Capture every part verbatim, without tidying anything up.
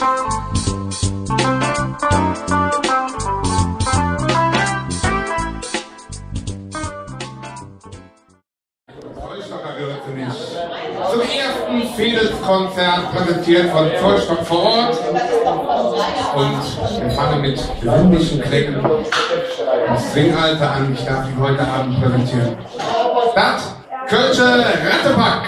Zollstocker gehört für mich. Zum ersten Veedelskonzert, präsentiert von Zollstock vor Ort. Und wir fangen mit sinnlichen Klängen im Swingalter an. Ich darf Ihnen heute Abend präsentieren dat Kölsche Rattepack.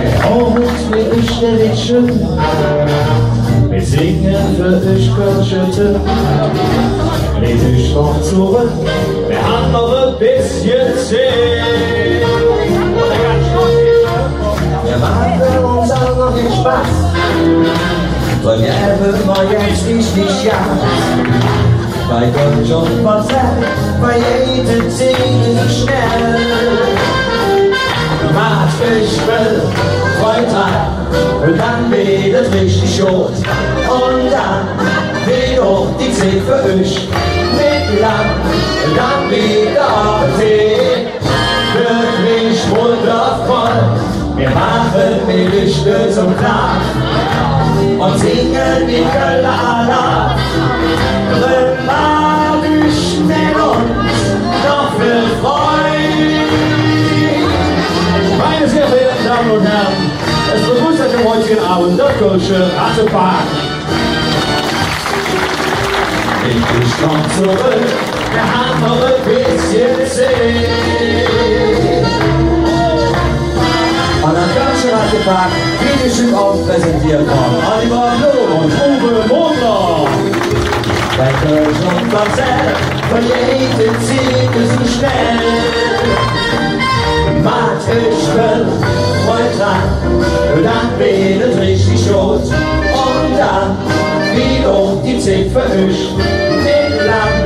Hürt mol, ming Liddcher, mir singe för üch kölsche Tön. Lehnt üch doch zoröck, mer han noch e bessche Zigg. Mer maache uns all noch der Spass, weil mer evvens mol jetz richtig Gas. Bei Kölsch un Konzert vergeiht de Zigg su schnell. Maht üch well, Fründ, dann weed et richtig god. Un dann weed och die Zigg för üch nit lang, dann weed der Appetit wirklich wundervoll. Mer maache de Lück zom Klappe un singe de Kölle Alaaf. Dröm maht üch met uns noch vill Freud. Meine sehr verehrten Damen und Herren, es begrüßt euch am heutigen Abend der Kölsche Rattepack. Lehnt üch doch zoröck, mer han noch e bessche Zigg. Un dat Kölsche Rattepack weed üch hügg och präsentiert vun Oliver Blum un Uwe Modler. Bei Kölsch un Konzert vergeiht de Zigg su schnell. Maht üch well, Fründ, dann weed et richtig god. Un dann weed och die Zigg för üch nit lang,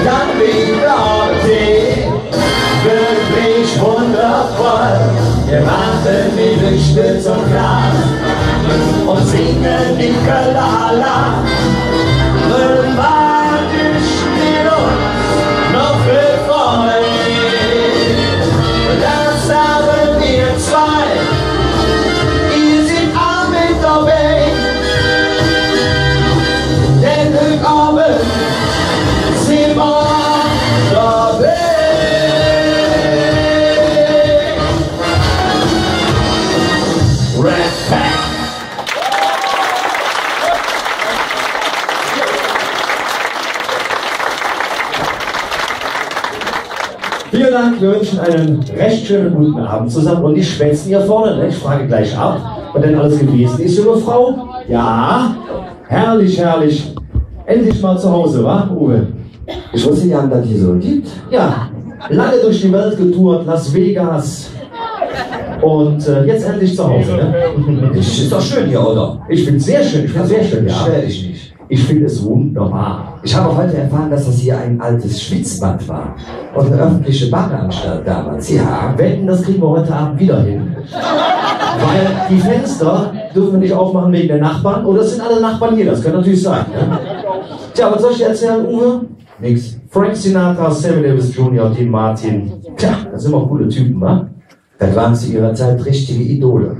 dann weed der Appetit wirklich wundervoll. Mer maache de Lück zom Klappe un singe de Kölle Alaaf. Dröm maht üch met uns noch vill Freud. Dat sage mer zwei, ehr sid all met dobei. Denn hügg Ovend sin mer dobei. Respekt! Vielen Dank, wir wünschen einen recht schönen guten Abend zusammen. Und nicht schwätzen hier vorne, ne? Ich frage gleich ab, was denn alles gewesen ist, junge Frau. Ja, herrlich, herrlich. Endlich mal zu Hause, wa, Uwe? Ich wusste ja, dass die so gibt. Ja, lange durch die Welt getourt, Las Vegas. Und, äh, jetzt endlich zu Hause, ne? Es ist doch schön hier, oder? Ich find's sehr schön, ich find's sehr schön, ja. Beschwer dich nicht. Ich finde es wunderbar. Ich habe heute erfahren, dass das hier ein altes Schwitzbad war und eine öffentliche Badeanstalt damals. Ja. Wetten, das kriegen wir heute Abend wieder hin. Weil die Fenster dürfen wir nicht aufmachen wegen der Nachbarn. Oder es sind alle Nachbarn hier, das kann natürlich sein, ne? Tja, was soll ich dir erzählen, Uwe? Nix. Frank Sinatra, Sammy Davis Junior, Dean Martin. Tja, das sind immer coole Typen, wa? Das waren zu ihrer Zeit richtige Idole.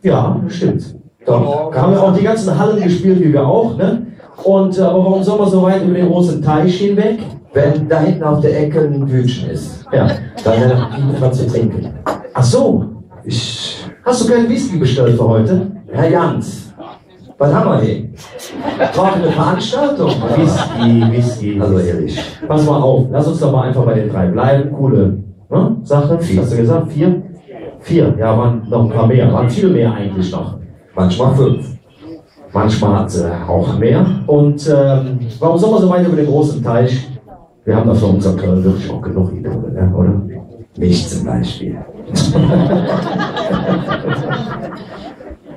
Ja, stimmt. Doch. Da haben ja auch die ganzen Hallen gespielt, wie wir auch, ne? Und, äh, aber warum soll man so weit über den großen Teich hinweg? Wenn da hinten auf der Ecke ein Bütchen ist, ja, dann hätte ich was zu trinken. Ach so. Ich Hast du keinen Whisky bestellt für heute? Herr Jans, was haben wir hier? War eine Veranstaltung? Whisky, Whisky. Also ehrlich. Pass mal auf, lass uns doch mal einfach bei den drei bleiben. Coole, ne? Sache. Vier. Hast du gesagt? Vier? Vier. Ja, waren noch ein paar mehr. Waren viel mehr eigentlich noch. Manchmal fünf. Manchmal hat sie auch mehr. Und, ähm, warum soll man so weit über den großen Teich? Wir haben doch für unser Köln wirklich auch genug Idole, ne? Oder? Mich zum Beispiel. Es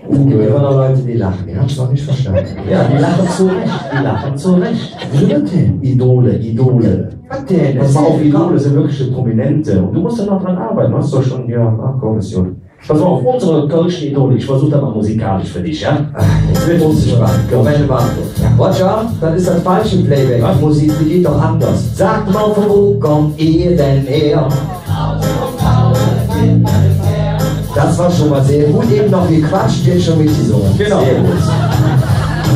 gibt immer noch Leute, die lachen. Die haben's noch nicht verstanden. Ja, die lachen zu Recht. Die lachen zu Recht. Wieso denn? Idole, Idole. Was denn? Pass mal auf, Idole sind wirkliche Prominente. Und du musst da noch dran arbeiten. Du hast doch schon, ja, ach komm, ist gut. Pass auf, unsere kölsche Idole, ich versuch dat mal musikalisch für dich, ja? Jetzt bin ich gespannt. Moment mal. Roger, dat es dat falsche Playback. Was? Musik, die geiht doch anders. Sag mal, von wo kommt ihr denn her? Das war schon mal sehr gut. Eben noch gequatscht, jetzt schon mitgesungen. Genau. Sehr gut.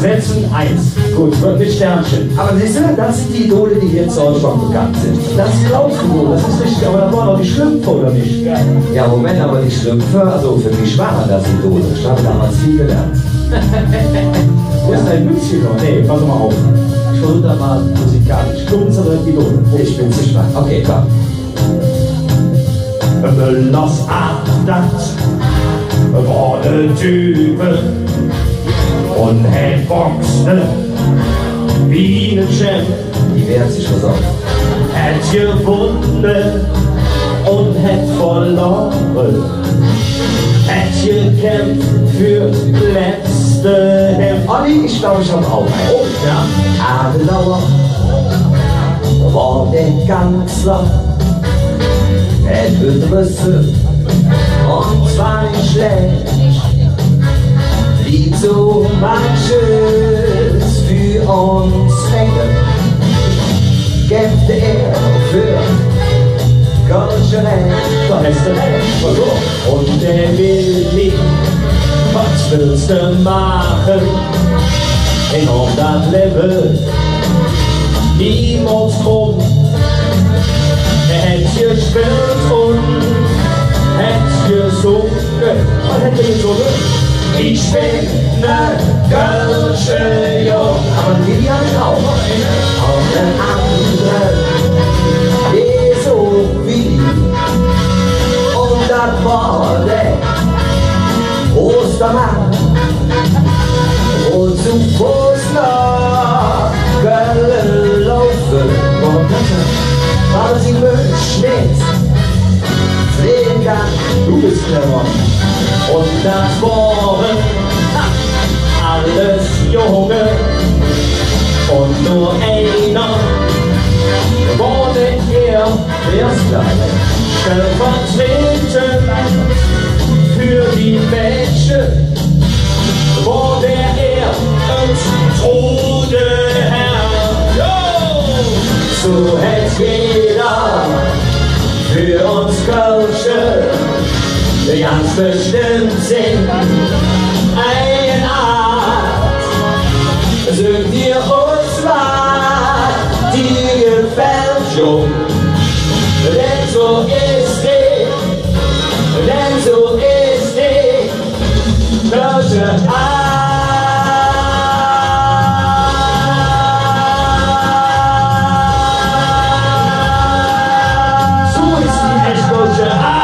Sätzen eins. Gut, wird mit Sternchen. Aber siehst du, das sind die Idole, die hier in Deutschland bekannt sind. Das glaubst du wohl, das ist richtig, aber da waren noch die Schlümpfe, oder nicht? Ja, Moment, aber die Schlümpfe, also für mich waren das Idole. Ich habe damals viel gelernt. Wo ist dein Mützchen noch? Nee, pass mal auf. Ich versuche da mal musikalisch. Unsere Idole. Ich bin gespannt. Okay, komm. Müllers Adacht wor ne Type un hät Boxe wie ne Champ. Die wehrt sich, pass auf. Hät gewonne un hät verlore. Hät gekämpf för lät Olli, ich glaub, ich hab auch einen. Oh, ja. Adenauer wor ne Gangster, hät bedresse un zwar nit schlääch, liet su manches för uns hänge, kämpfte hä för kölsche Rääch. Do häs de rääch. Pass op. Un dä Willi, wat wells de maache? Hä nohm dat Levve niemols krumm. Hä hät gespillt un hät gesunge. Wat hät hä gesunge? Ich ben ne kölsche Jung. Ävver Willi han ich och. Op der andere, dä es su wie, un dat wor dä Ostermann, wo zo Foß noh Kölle laufe. Wor se möglich nit, Fledermaus. Do bes clever. Un dat wore alles Junge. Un nor einer wor dä Ehr. Wä es dat? Stellvertretend för die Mädche wor dä Ehr uns truhe Herr. Jo! Su hät jeder för uns Kölsche ganz bestemmp sing Eigenart. Sünd mer uns wat, die gefällt, Jung. Denn su es et, denn su es et. Kölsche Aad. Su es die ech kölsche Aad.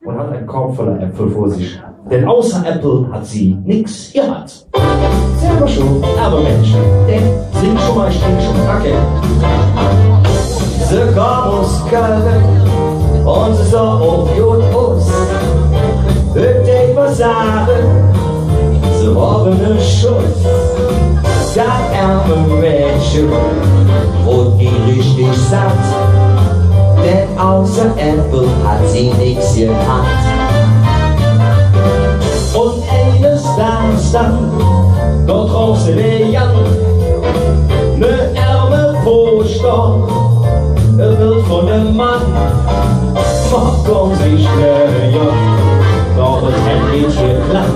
Un hat einen Korb voller Äpfel vor sich. Denn außer Äppel hat sie nix gehabt. Selver schuld. Ävver Minsch, denn sing schon mal, spring schon mal. Okay. Se kom us Kölle un se soh och god us. Wöödt ich mal sage, se wor ne Schuss. Dat ärme Mädche woodt nie richtig satt, denn außer Äppel hät se nix gehatt. Un eines Daags dann, do troff se dä Jan, ne ärme Poster, e Beld vun nem Mann. Maht mer sich nöher, doch et hät nit geklapp,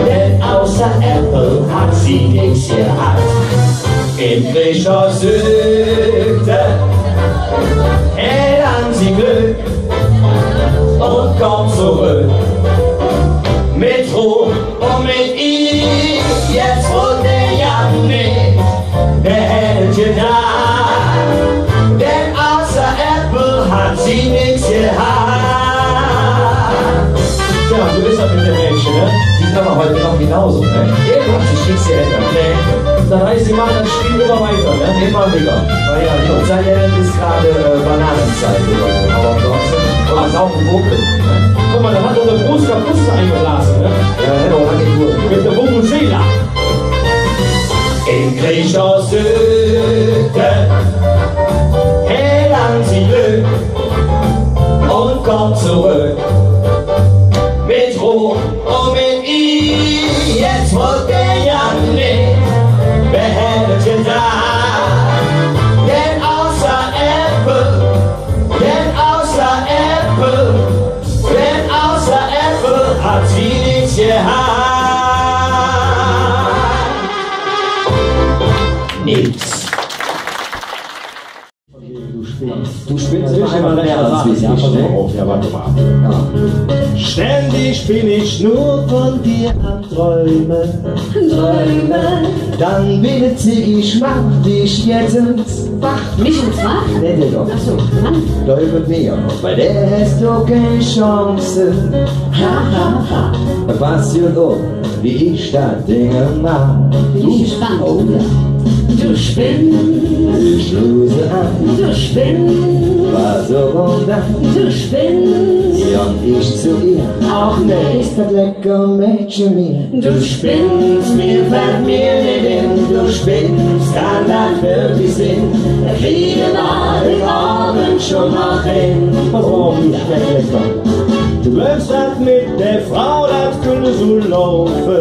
denn außer Äppel hät se nix gehatt. Em Kreeg do söchte hä dann si Glöck un kom zoröck met Ruh un met Ies. Jetz wor dä Jan nit, dä hät et gedaach, denn außer Äppel hät se nix gehatt. Tja, su es dat met de Mädche, ne? Die sin ävver hügg noch genau su, ne? Irgendwann hät sich nix geändert. Nee. Dat heiß, die machen dat Spill immer weiter, ne? Immer wieder. Na ja, jo. Es sei denn, es ist gerade, äh, Bananenzeit oder so. Aber ansonsten, oder Saufen Gurke, ne? Guck mal, da hat doch der Bruce Kapuze eingeblasen, ne? Ja, genau, hat die Tour. Mit der Vuvuzela. Em Kreeg do söchte Zuröck met Ruh un met Ehr, jetz wollt der Jan nit, wä hätt et gedaach? Denn außer Äppel, denn außer Äppel, denn außer Äppel hät hä nix gehatt. Nix. Du spinnst. Du spinnst, ich mach immer mehr als witzig, ne? Ja, warte mal. Ja. Ständig bin ich nur von dir am Träumen. Träumen. Dann bitte zieh ich, mach dich jetzt ins Fach. Mich ins Fach? Nee, nee, doch. Ach so, Mann. Glaub mir, bei der häs do kein Chance. Ha, ha, ha. Was für du? Wie ich dat Ding maach. Bin ich gespannt. Oh ja. Du spinnst. Ich lose an. Du spinnst. Was so un dann. Du spinnst. Ja, un ich zo ehr. Ach nee. Es dat lecker Mädche mir. Du spinnst, mir fällt mir nit en. Du spinnst, kann dat wirklich sin? Kriege mer hügg Ovend schon noch hin. Pass auf, du Specklecker. Du glaubs, dat met der Frau, dat künnt su laufe.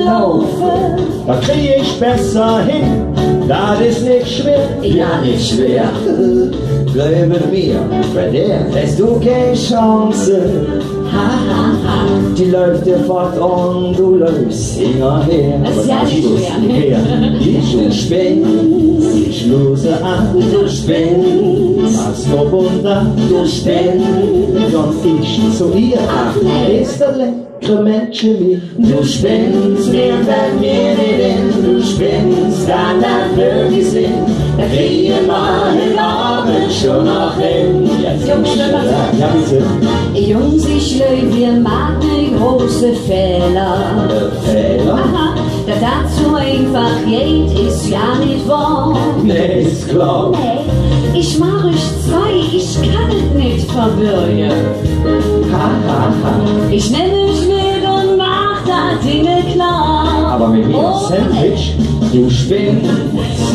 Laufe. Dat krieg ich besser hin, dat es nit schwer. Ja, nit schwer. Gläuv et mir, bei der häs do kein Chance. Ha, ha, ha. Die läuf der fort un do läufs hingerher. Dat es jo nit schwer. Her. Du spinnst, ich lose an. Du spinnst. Was op un dann? Du spinnst. Un ich zo ehr. Ach, nee. Es dat lecker Mädche mir. Du spinnst, mir fällt mir nit en. Du spinnst, kann dat wirklich sin? Kriege mer hügg Ovend schon noch hin. Jungs, ich will mal sagen. Ja, bitte. Jungs, ich gläuv, ehr maht ene große Fähler. Fähler? Aha, dat dat su einfach geiht, es jo nit wohr. Nee, es klor. Nee, ich maach üch zwei, ich kann et nit verbürge. Ha, ha, ha. Ich nemm üch met un maach dat Ding klor. Ävver met mingem Sandwich? Du spinnst.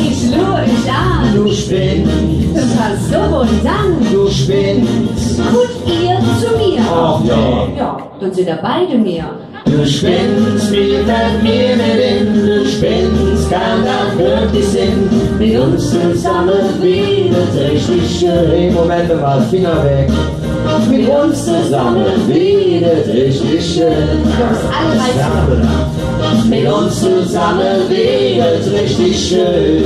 Ich luur üch aan. Du spinnst. Pass op un dann. Du spinnst. Kutt ehr zo mir? Ach jo. Jo, dann sin ehr beide mir. Du spinnst, mir fällt mir nit en, du spinnst, kann dat wirklich sin? Met uns zesamme weed et richtig schön. Hey, Moment mal, Finger weg. Met uns zesamme weed et richtig schön. Jungs, alle weiter. Met uns zesamme weed et richtig schön.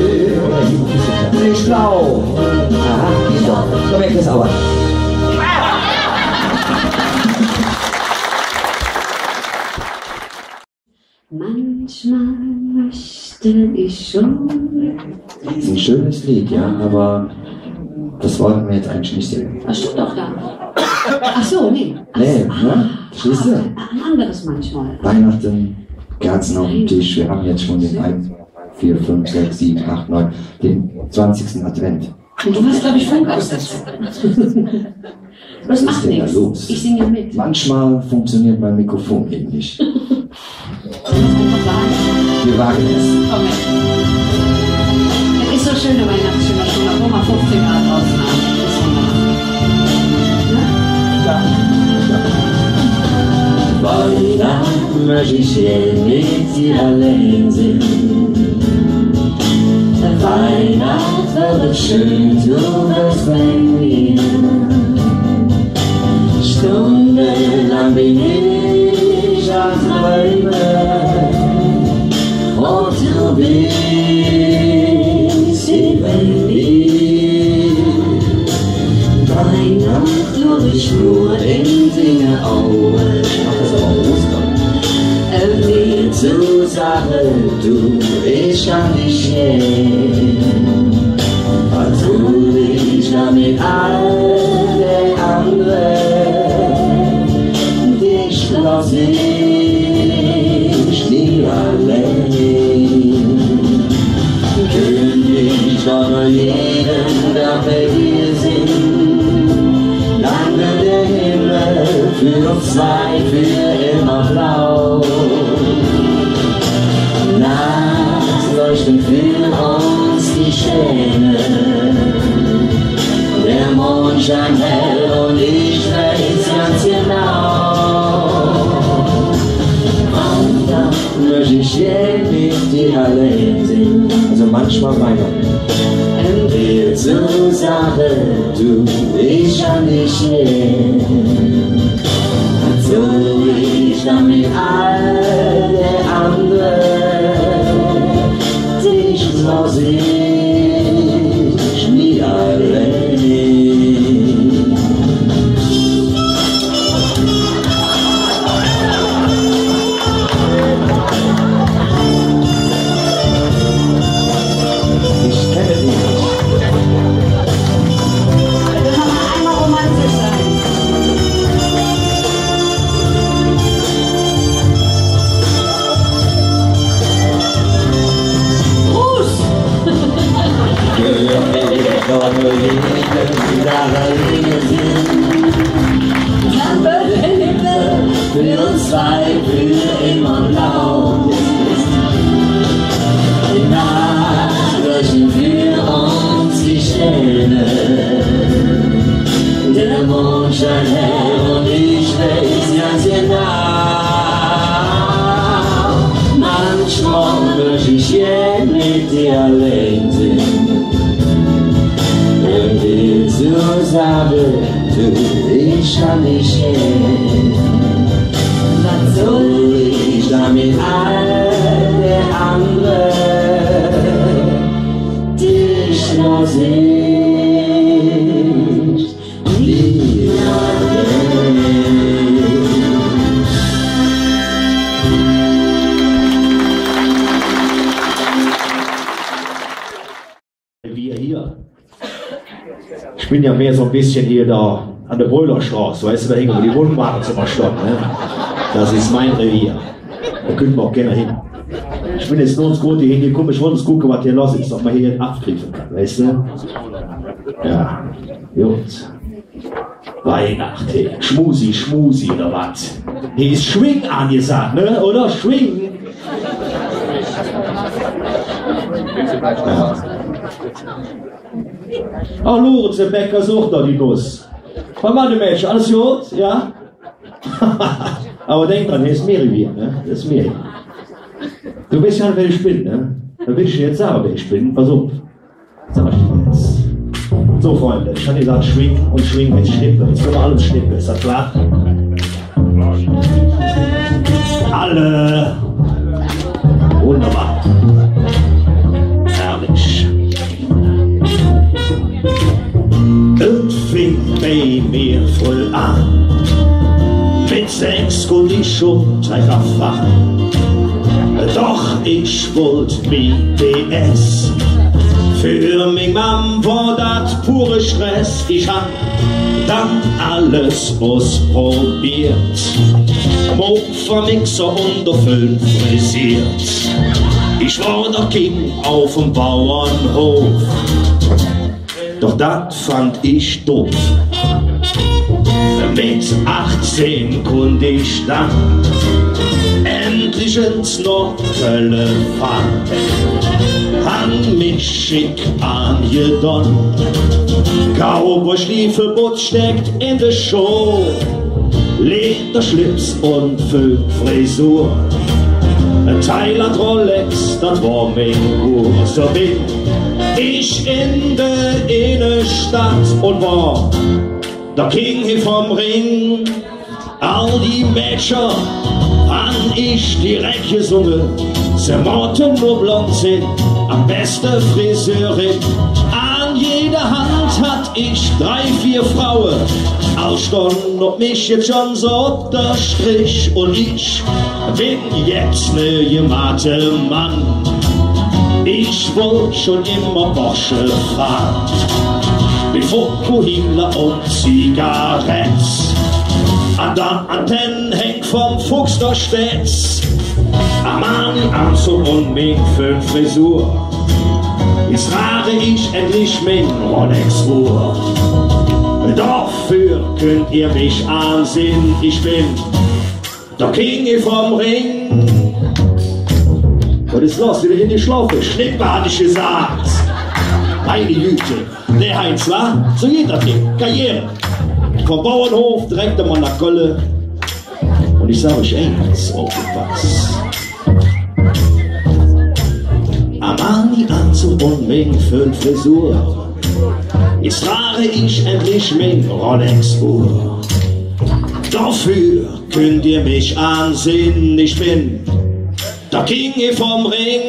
Fischblau. Aha, geht doch. Komm, weg is ävver. Manchmal möchte ich schon. Ist ein schönes Lied, ja, aber das wollten wir jetzt eigentlich nicht singen. Das stimmt doch gar nicht. Ach so, nee. Ach so, nee, ne? Ah, verstehst du? Ein anderes Manchmal. Weihnachten, Kerzen auf dem Tisch. Wir haben jetzt schon den eins, vier, fünf, sechs, sieben, acht, neun, den zwanzigsten Advent. Und du hast, glaub ich, Funkaussetzer. Das macht nichts. Was ist denn da los? Ich singe mit. Manchmal funktioniert mein Mikrofon eben nicht. Wir wagen es. Komm her. Das ist so schön, die Weihnachtsstimmung schon, obwohl wir fünfzehn Grad draußen haben. Das ist wunderbar. Ne? Ja. Weihnacht möcht ich gään met dir allein sin. Weihnacht wör schön, du wörs bei mir. Stundenlang bin ich am Träumen und du bist hier bei mir. Weihnacht luur ich nur en dinge Auge. Ich mach das aber am Ostern. Äh, mir zu sage, du, ich kann dich sinn. Wat sull ich dann met all de andere? Dich loss ich nie allein. Künnt ich doch nor jeden Dag bei dir sin, dann wör der Himmel för uns zwei för immer blau. Nachts leuchten för uns die Sterne, der Mond scheint hell und ich weiß, Möch ich gään met dir allein sin. Also manchmal weine ich. Wenn wir zusammen, du, ich an dich hin. So ich dann mit all der andere dich los ich nie allein. Ich kenne die nicht. Bitte noch mal einmal romantisch sein. Gruß! Dann bleibe ich für uns zwei für immer blau. Die Nacht löschen für uns die Sterne. Der Mond scheint hell und ich weiß ganz genau, manchmal möch ich gään met dir allein sin. Wenn wir zusammen, du, ich an dich hin. Wat soll ich dann met all der andere dich los ich. Revier hier. Ich bin ja mehr so ein bisschen hier da an der Bröhlerstroß, weißt du, da hinten, wo die Wohnwagen immer standen, ne? Das ist mein Revier. Da könnte man auch gerne hin. Ich bin jetzt nur ins Gute hingekommen, ich wollte gucken, was hier los ist, ob man hier abtriefen kann, weißt du? Ja, gut. Weihnachten, Schmusi, Schmusi oder wat? Hier ist Schwing angesagt, ne? Oder? Schwing. Ja. Ach, Lorenz, der Bäcker, such doch die Nuss. Was macht die Mädchen? Alles gut? Ja? Aber denk dran, hier ist Mary hier, ne? Das ist Mary. Du weißt ja, wer ich bin, ne? Da will ich dir jetzt sagen, wer ich bin. Pass auf. Sag ich dir jetzt. So, Freunde, ich hatte gesagt, schwingen und schwingen heißt schnippen. Jetzt können wir alles schnippen, ist das klar? Alle. Wunderbar. Herrlich. Et fing bei mir fröh aan. Met sechs kunnt ich schon Trecker fahre. Doch ich wollt B D S. För ming Mamm wor dat pure Stress. Ich han dann alles usprobeert. Mopfmixer un der Föhn frisiert. Ich wor der King auf dem Bauernhof. Doch dat fand ich doof. Met achzehn kunnt ich dann endlich ens noh Kölle fahre. Han mich schick aangedon. Cowboy-Stiefel, Bott steckt en de Schoh. Lederschlips un Föhnfrisur. En Thailand Rolex, dat wor ming Uhr. Su ben ich en de Innenstadt un wor der King hee vum Ring. All die Mädcher han ich direk gesunge, se moote nor blond sin, am beste Friseurin. An jeder Hand hatt ich drei, vier Fraue, all stonn op mich jetz schon su op der Strich. Un ich ben jetz ne gemahte Mann. Ich wollt schon immer Porsche fahre. Mit Fokuhila un Zigarett. An der Antenne häng vum Fuchs der Stets. Armani-Aanzog un ming Föhnfrisur. Jetz drage ich endlich ming Rolex-Uhr. Doför künnt ehr mich aansinn, ich ben der King vum Ring. Wat es loss? Sin Se geschlofe? Schnippe, hatt ich gesaht. Meine Güte. Der Heinz, wa? Su geiht dat Ding. Karriere. Vum Bauernhof direk emol noh Kölle. Un ich sag üch eins, opgepasst. un ming fünf Frisur. Jetz drage ich endlich ming Rolex-Uhr. Doför künnt ehr mich aansinn, ich ben der King vum Ring.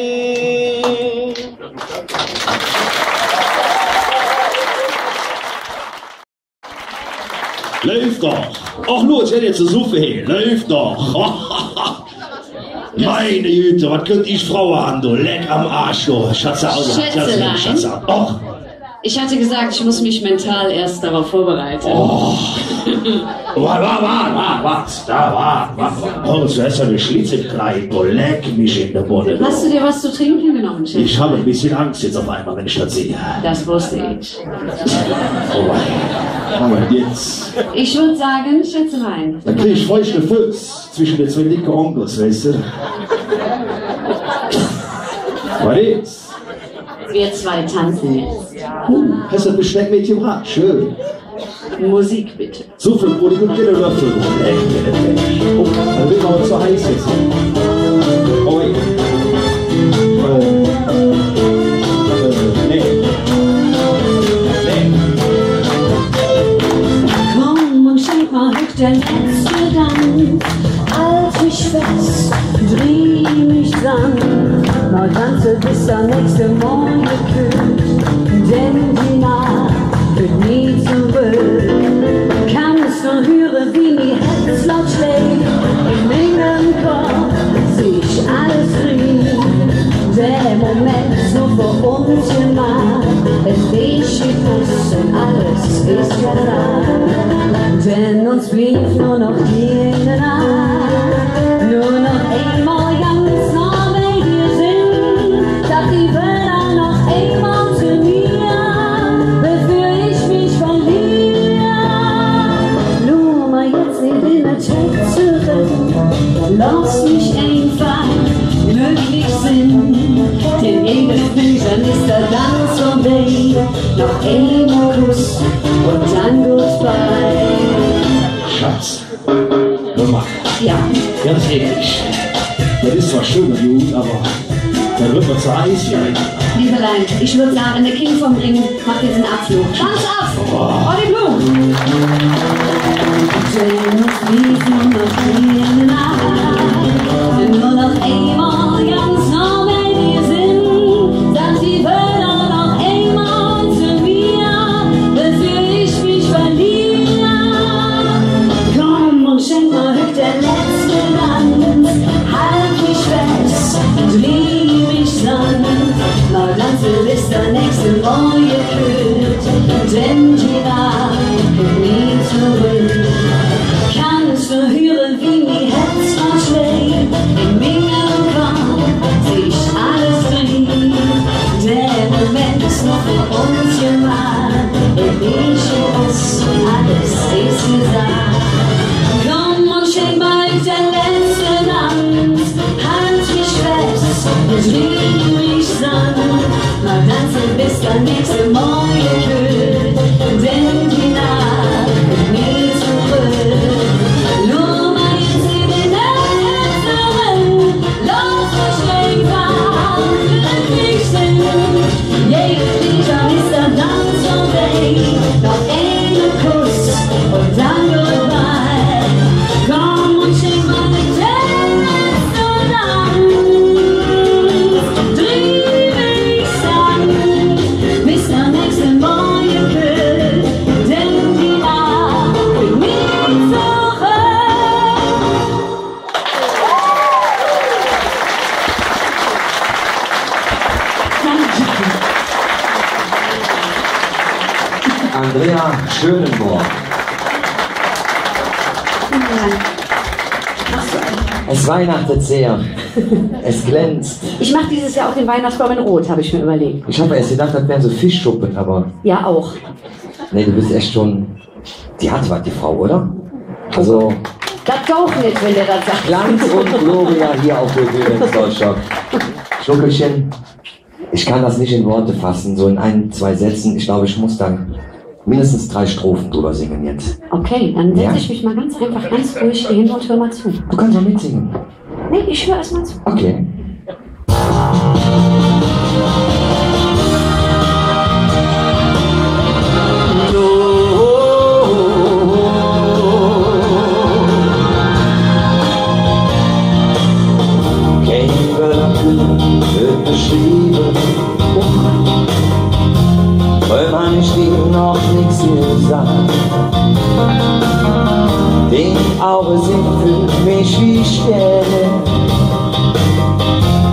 Läuf doch. Och, nor, jetz hät ehr ze suffe, he. Läuf doch. Meine Güte, wat künnt ich Fraue han, do. Leck am Aasch, do. Schatz, Schatz, Schatz, Schatz. Och. Ich hatte gesagt, ich muss mich mental erst darauf vorbereiten. Oh. Wa-, wa-, wa-, wa-, wat? Do, wa-, wa-, wa-, oh, do häs de jo e Schlitz em Kleid, do, leck mich en der Bodde, do. Hast du dir was zu trinken genommen, Schatz? Ich habe ein bisschen Angst jetzt auf einmal, wenn ich das sehe. Das wusste ich. Oh wei. Oh wei, jetzt. Ich würd sagen, Schätzelein. Dann krieg ich feuchte Föß zwischen de zwei dicke Onkels, weißt du? Was ist? Wir zwei tanzen jetzt. Hm, hast du das Besteck mitgebracht? Schön. Musik bitte. So viel Brot, ich würd gerne Löffel. Oh, dann wird aber zu heiß jetzt. Oh, ja. Äh, äh, nee. Nee. Kumm un schenk mer hügg der letzte Danz. Halt mich fess, drih mich sanf, mer danze bes der nächste Morge fröh, denn die Naach kütt nie zoröck. Kanns do höre, wie mi Hätz laut schläg? En mingem Kopp seh ich alles grün. Der Moment es nor för uns gemaht. E beeschen Kuss un alles es versagt. Denn uns bliev nor noch die Naach. Nor noch eimol ganz noh bei dir sin. Sag die Wööd noch eimol zo mir, bevör ich mich verlier. Luur mer jetz en ding zöröck. Loss mich einfach glöcklich sin. Denn en paar Stündcher es der Danz vörbei. Noch eimol Kuss un dann goodbye. Schatz, hör mal. Ja. Ganz ehrlich. Das ist zwar schön und gut, aber dann wird man zu heiß hier. Liebe Leute, ich würd sagen, der King vom Ring macht jetzt einen Abflug. Tanz ab! Oh. Olli Blum! Nor noch eimol ganz noh bei dir sin, sag die Wööd noch eimol zo mir, bevör ich mich verlier. Kumm un schenk mer hügg der letzte Danz, halt mich fess, drih mich sanf, mer danze bes der nächste Morge fröh, denn die Naach kütt nie zoröck. Kanns do höre, wie mi Hätz noch schläg? En mingem Kopp seh ich alles grün. Der Moment es nor för uns gemaht. E beeschen Kuss, alles es versagt. Kumm un schenk mer der letzte Danz. Halt mich fess, drih mich sanf, mer danze bes der nächste Morge fröh, denn die Naach kütt nie zoröck. Luur mer jetz en de Nääd eröm, loss mich einfach glöcklich sin. Jetz es der Danz vörbei, noch eine Kuss un dann goodbye. Kumm un schenk mer der letzte Danz, drih mich sanf, bes der nächste Morge fröh, denn die Naach kütt nie zoröck. Andrea Schönenborn. Vielen Dank. Machst du einen? Es weihnachtet sehr. Es glänzt. Ich mach dieses Jahr auch den Weihnachtsbaum in Rot, hab ich mir überlegt. Ich hab erst gedacht, das wären so Fischschuppen, aber Ja, auch. Nee, du bist echt schon Die hat wat, die Frau, oder? Also, dat gauch nit, wenn der dat sagt. Glanz und Gloria hier auf der Bühne in Zollstock. Schuckelchen, ich kann das nicht in Worte fassen, so in ein, zwei Sätzen. Ich glaube, ich muss dann mindestens drei Strophen drüber singen jetzt. Okay, dann setze ich mich mal ganz einfach, ganz ruhig hier hin und hör mal zu. Du kannst auch mitsingen. Nee, ich hör erst mal zu. Okay. Beschrevve, fröher han ich dir noch nix gesaht. Ding Auge sin för mich wie Stääne.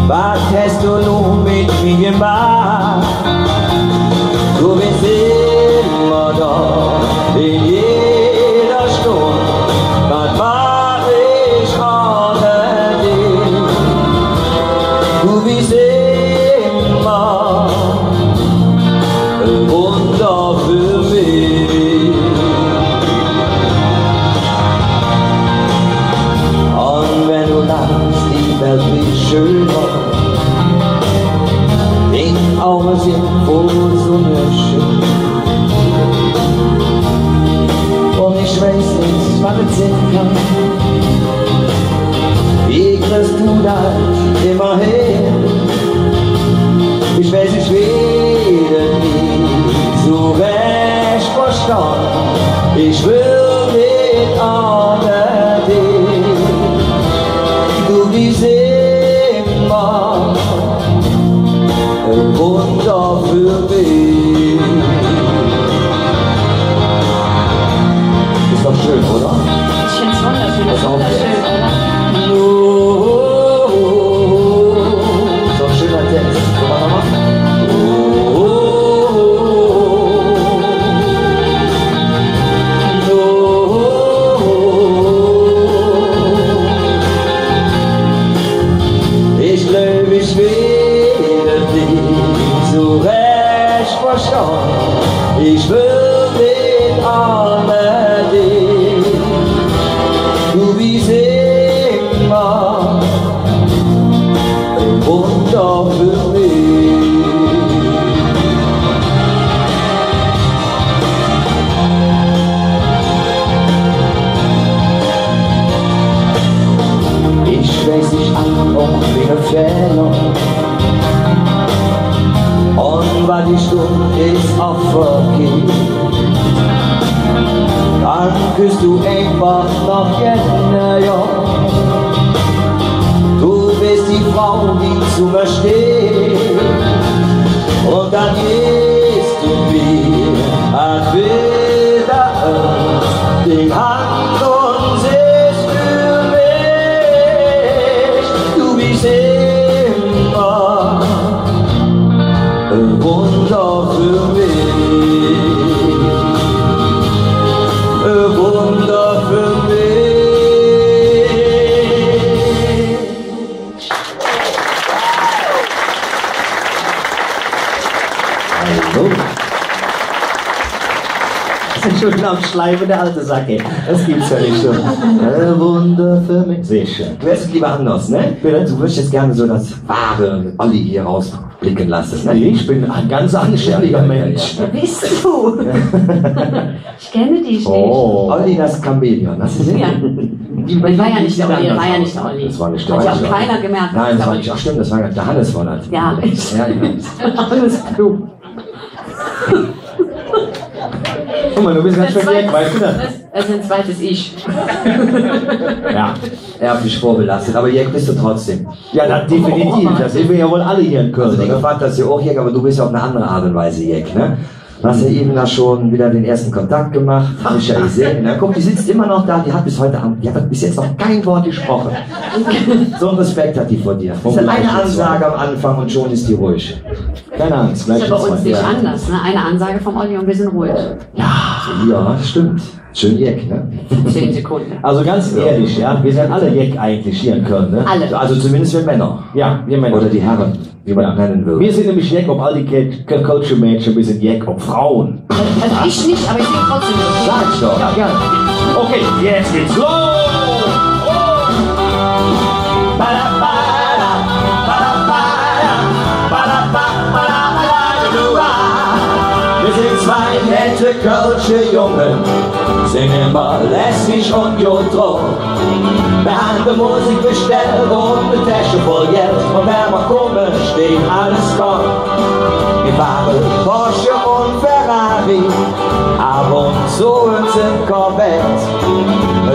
Wat häs do nor met mir gemaht? Do bes immer do, en jeder Stund. Wat maach ich ohne dich? Do bes immer e Wunder för mich. Un wann do lachs, die Welt weed schöner. Ding Auge sin voll Sunnesching. Un ich weiß nit, wat et sin kann. Wie kriss do dat immer her? Ich weiß, ich weed et nie su rääch verstonn. Ich well nit ohne dich. Do bes immer e Wunder för mich. Es doch schön, oder? Ich find's wunderschön, das ist wunderschön, oder? Is doch schöner Text. Guck mal nochmal. Ich gläuv, ich weed et nie su rääch verstonn. Ich well nit ohne dich. Do bes immer e Wunder för mich. Ich weiß, ich han och minge Fähler. Un wat ich dun, es och verkeht. Dann küss do einfach noch gään, jo. Do bes die Frau, die zo mer steiht. Un dann geiht do widder, als wör ens ding Hand un sähs för mich, do bes immer e Wunder för mich, e Wunder för mich. Hallo. Schon am Schleimen, der alte Sack, ey. Das gibt's ja nicht so. E Wunder för mich. Sehr schön. Du hättest es lieber anders, ne? Bitte? Du würdest jetzt gerne so das wahre Olli hier rausblicken lassen, ne? Nee, ich bin ein ganz anständiger Mensch. Ja, ja, ja. Wer bist du? Ich kenne dich nicht. Oh. Olli das Chamäleon, das ist ja. Das war ja nicht der Olli, das war ja nicht der Olli. Das war nicht der Olli. Hat ja auch keiner gemerkt, dass es der Olli ist. Nein, das war nicht. Ach stimmt, das war der Hannes, war das. Ja, ich. Ja, ja. Hannes Klum. Guck mal, du bist ganz schön weg, weißt du das? Das ist ein zweites Ich. Ja, er hat mich vorbelastet, aber jeck bist du trotzdem. Ja, das definitiv. Das sind wir ja wohl alle hier in Köln, oder? Also, die gefällt das ja auch, jeck, aber du bist ja auf eine andere Art und Weise jeck, ne? Du hast ja eben da schon wieder den ersten Kontakt gemacht, hab ich ja gesehen, ne? Guck, die sitzt immer noch da, die hat bis heute Abend, die hat bis jetzt noch kein Wort gesprochen. So einen Respekt hat die vor dir. Das ist eine Ansage am Anfang und schon ist die ruhig. Keine Angst, gleich ist bei uns bei uns nicht anders, ne? Eine Ansage vom Olli und wir sind ruhig. Ja, ja, stimmt. Schön jeck, ne? Zehn Sekunden. Also ganz ehrlich, ja, wir sind alle jeck eigentlich hier in Köln, ne? Alle. Also zumindest wir Männer. Ja, wir Männer. Oder die Herren, wie man nennen will. Wir sind nämlich jeck op all die Ke-, Ke-, kölsche Mädche, wir sind jeck op Frauen. Also ich nicht, aber ich sing trotzdem mit. Sag ich doch. Ja, gerne. Okay, jetzt geht's los. Wir sind zwei nette kölsche Junge, singe immer lässig und god drop. Mer han de Musik bestellt un en Täsche voll Geld. Un wann mer kumme, steiht alles kopp. Mer fahre Porsche un Ferrari. Av un zo ens en Korvett.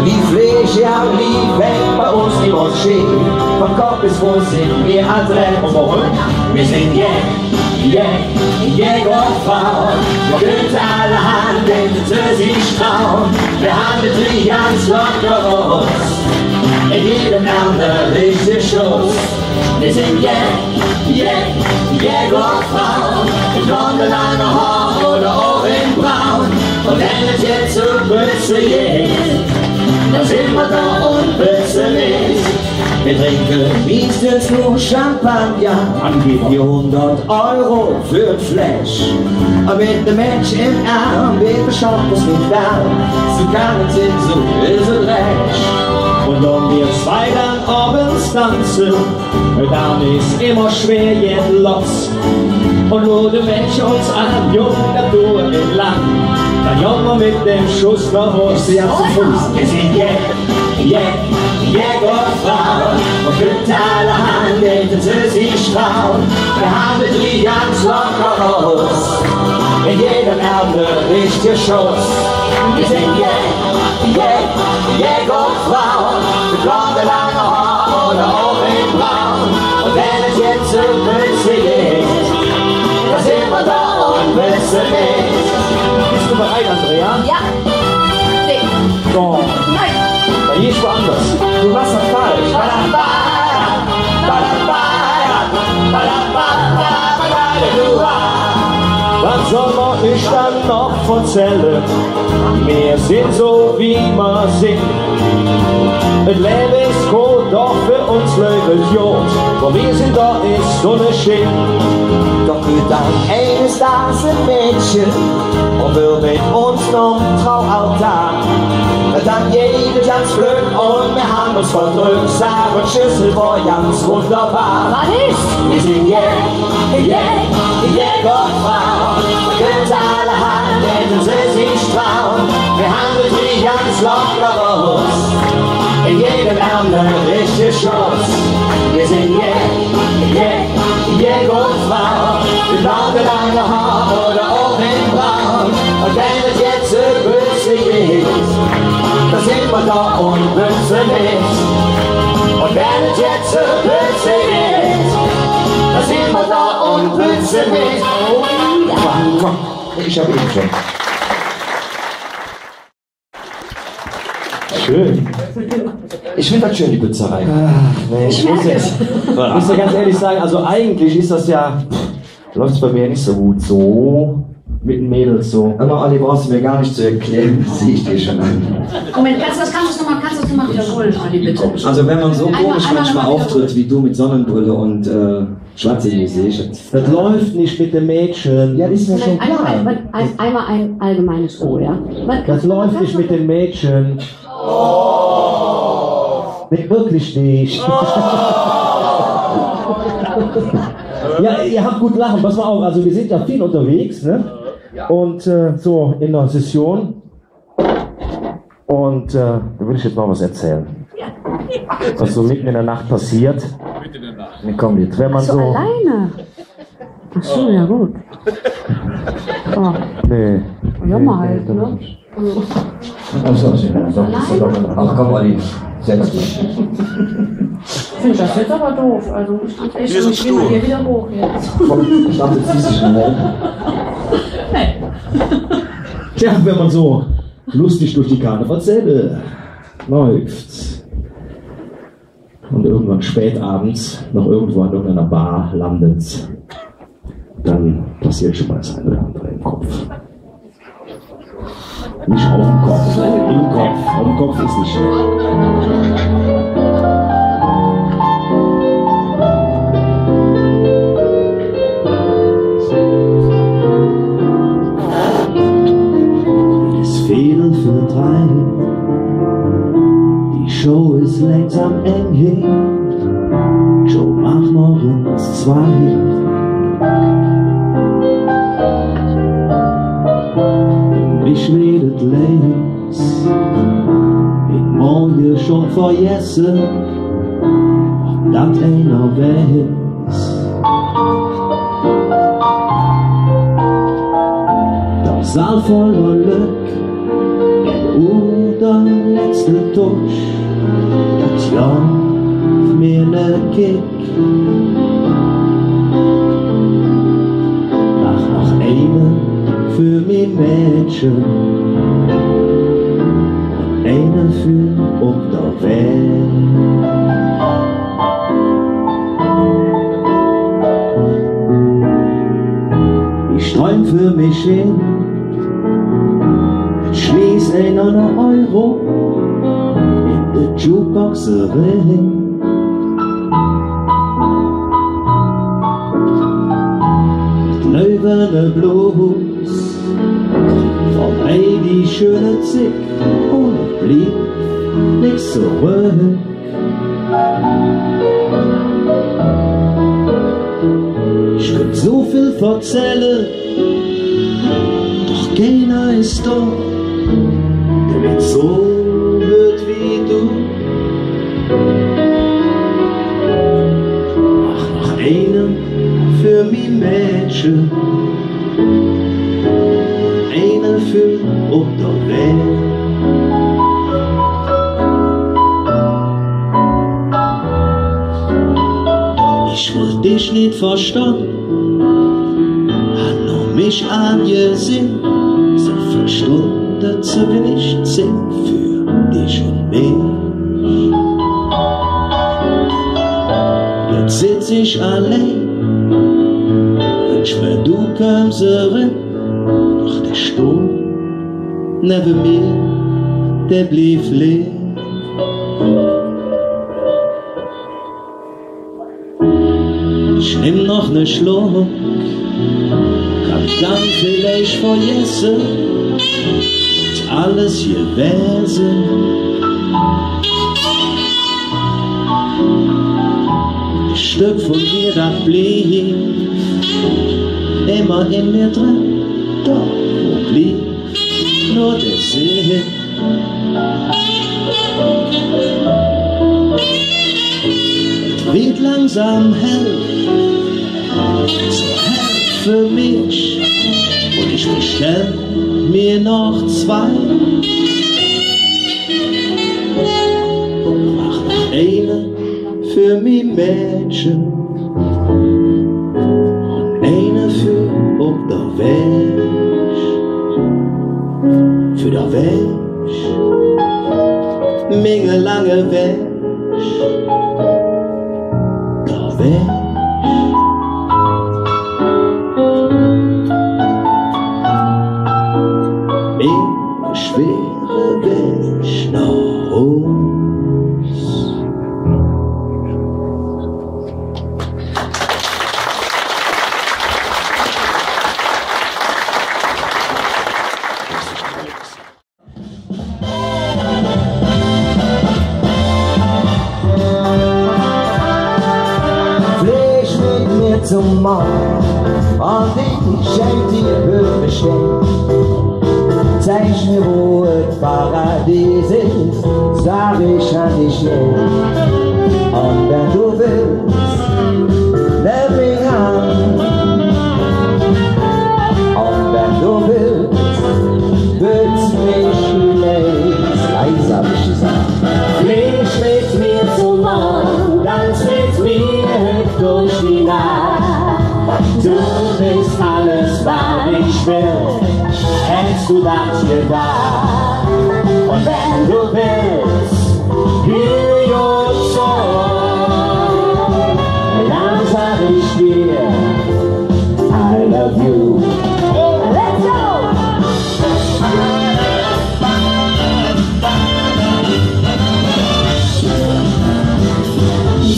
Die Fleeger, die fängk bei uns immer schön. Vun Kopp bes Fooß sin mer adrett. Mer sin jeck, jeck, jeck op Fraun. Mer künnt all han, dä se sich traun. Mer han et ganz locker us. En jedem Ärm der richtige Schuss. Mer sin jeck, jeck, jeck op Fraun. Met blonde, lange Hoor oder och en braun. Un wann et jetz e bessche geiht, dann sin mer do un bessche nit. Mer drinke meistens nor Champagner. Angeblich. För hundert Euro för en Fläsch. Ävver met ene Mädche em Ärm, weit mer schon, wat mer nit wellen. Su kann et sin, su es et recht. Un wann mer zwei dann ovends danze, dann es immer schwer, jet loss. Un nor de Mädche uns aan, Jung, dat duurt nit lang, dann gonn mer met dem Schuss noh Hus. Bes de jetz zo Fooß? Mer sin jeck, jeck, jeck op Fraun. Mer künnt all han, dä se sich traun. Mer han et ganz locker us. En jedem Ärm der richtige Schuss. Mer sin jeck, jeck, jeck op Fraun. Met blonde, lange Hoor oder och en braun. Un wann et jetz e bessche geiht, dann sin mer do un bessche nit. Bes do bereit, Andrea? Jo. Nä. Doch. Nä. Dann gehsch woanders. Do woors doch falsch. Wat soll mer üch dann noch verzälle? Mer sin su, wie mer sin. Et Levve es koot, doch för uns läuf et god. Wo mer sin, do es Sunneschien. Doch kütt dann eines Dags e Mädche un well met uns nohm Traualtar. Dann geiht et ganz flöck un mer han uns verdröck. Sage, Schüssel wor ganz wunderbar. Wat es? Mer sin jeck, jeck, jeck op Fraun. Mer künnt all han, dä se sich traun. Mer han et ganz locker us. En jedem Ärm der richtige Schuss. Mer sin jeck, jeck, jeck op Fraun. Met blonde, lange Hoor oder och en braun. Un wann et jetz e bessche geiht, dann sin mer do un bessche nit. Un wann et jetz e bessche geiht, dann sin mer do un bessche nit. Komm, komm. Ich hab ihn schon. Schön. Ich find dat schön, die Bützerei. Ach, Mensch, ich muss jetzt, muss ja ganz ehrlich sagen, also eigentlich ist das ja, pff, läuft bei mir nicht so gut, so mit den Mädels so. Hör mal, Olli, brauchst du mir gar nicht zu erklären, das sehe ich dir schon an. Moment, kannst du das, kannst du das nochmal, kannst du das nochmal wiederholen, Olli, bitte? Also, wenn man so komisch manchmal auftritt wie du mit Sonnenbrille und, äh, Schwarz in die Gesicht. Dat läuf nit met de Mädche. Ja, dat es mir schon klar. Vielleicht einmal ein, ein, einmal ein allgemeines Oh, ja? Dat läuf nit met de Mädche. Nä, wirklich nit. Ja, ihr habt gut lachen. Pass mal auf, also wir sind ja viel unterwegs, ne? Und, äh, so in der Session. Und, äh, da will ich jetzt mal was erzählen. Was so mitten in der Nacht passiert. Mitten in der Nacht. Nee, komm, jetzt, wenn man so alleine? Ach so, ja gut. Oh. Nee. Ja, mal halt, ne? Ach so, ja, doch, doch, doch. Ach komm, Olli, setz dich. Ich find das jetzt aber doof. Also, ich fand echt, ich geh mal hier wieder hoch jetzt. Komm, ich dachte, ziehst dich schon hoch. Nee. Tja, wenn man so lustig durch die Karnevalssäle läuft und irgendwann spät abends noch irgendwo an irgendeiner Bar landet, dann passiert schon mal das eine oder andere im Kopf. Nicht auf dem Kopf, im Kopf. Auf dem Kopf ist nicht schlecht. Et es Veedel vür drei. Die Show es langsam Eng, hey. Schon maach mer uns zwei. Mich weed et leid. Bin morge schon vergesse, ob dat einer weiß. Dat Saal voller Lück, em Uhr der letzte Tusch, dat gov mer ene Kick. Ach, noch eine för mi Mädche, eine för op der Welt. Ich träum för mich hin, schmieß ene Euro en de Jukebox eren. Lövene Blues, för all die schöne Zigg, un bliev nix zoröck. Ich künnt su vill verzälle, doch keiner es do, dä met su hürt wie do. Ach, noch eine för mi Mädche, eine för op der Welt. Ich wollt dich nit verstonn, han nor mich aangesinn, sin verstunde ze winnig Zigg för dich un mich. Jetz sitz ich allein, wünsch mer, do köms eren, doch dä Stuhl nevven mir, dä bliev leer. Ich nemm noch ne Schluck, kann dann villeich vergesse, wat alles gewese. E Stöck vun dir, dat bliev immer en mir dren, doch wo bliev nor dä Sinn? Et weed langsam hell, zo hell för mich, un ich bestell mer noch zwei. Mach noch eine för mi Mädche, un eine för op der Welt, för der Welt, minge lange Wäg, der Wäg, minge schwere Wäg noh Hus. Fleeg met mir zom Mond, un ich schenk dir hübsche Stään. Zeig mir, wo et Paradies es, sag ich an dich jetz. Un wann do wells, nemm mich han. Un wann do wells, bötz mich leis. Leis, han ich gesaht. Fleeg met mir zom Mond, danz met mir durch die Nacht. Du bes alles, wat ich well. Hätts do dat gedaach? Un wann do wells, hür god zo, dann sag ich dir, I love you. Let's go!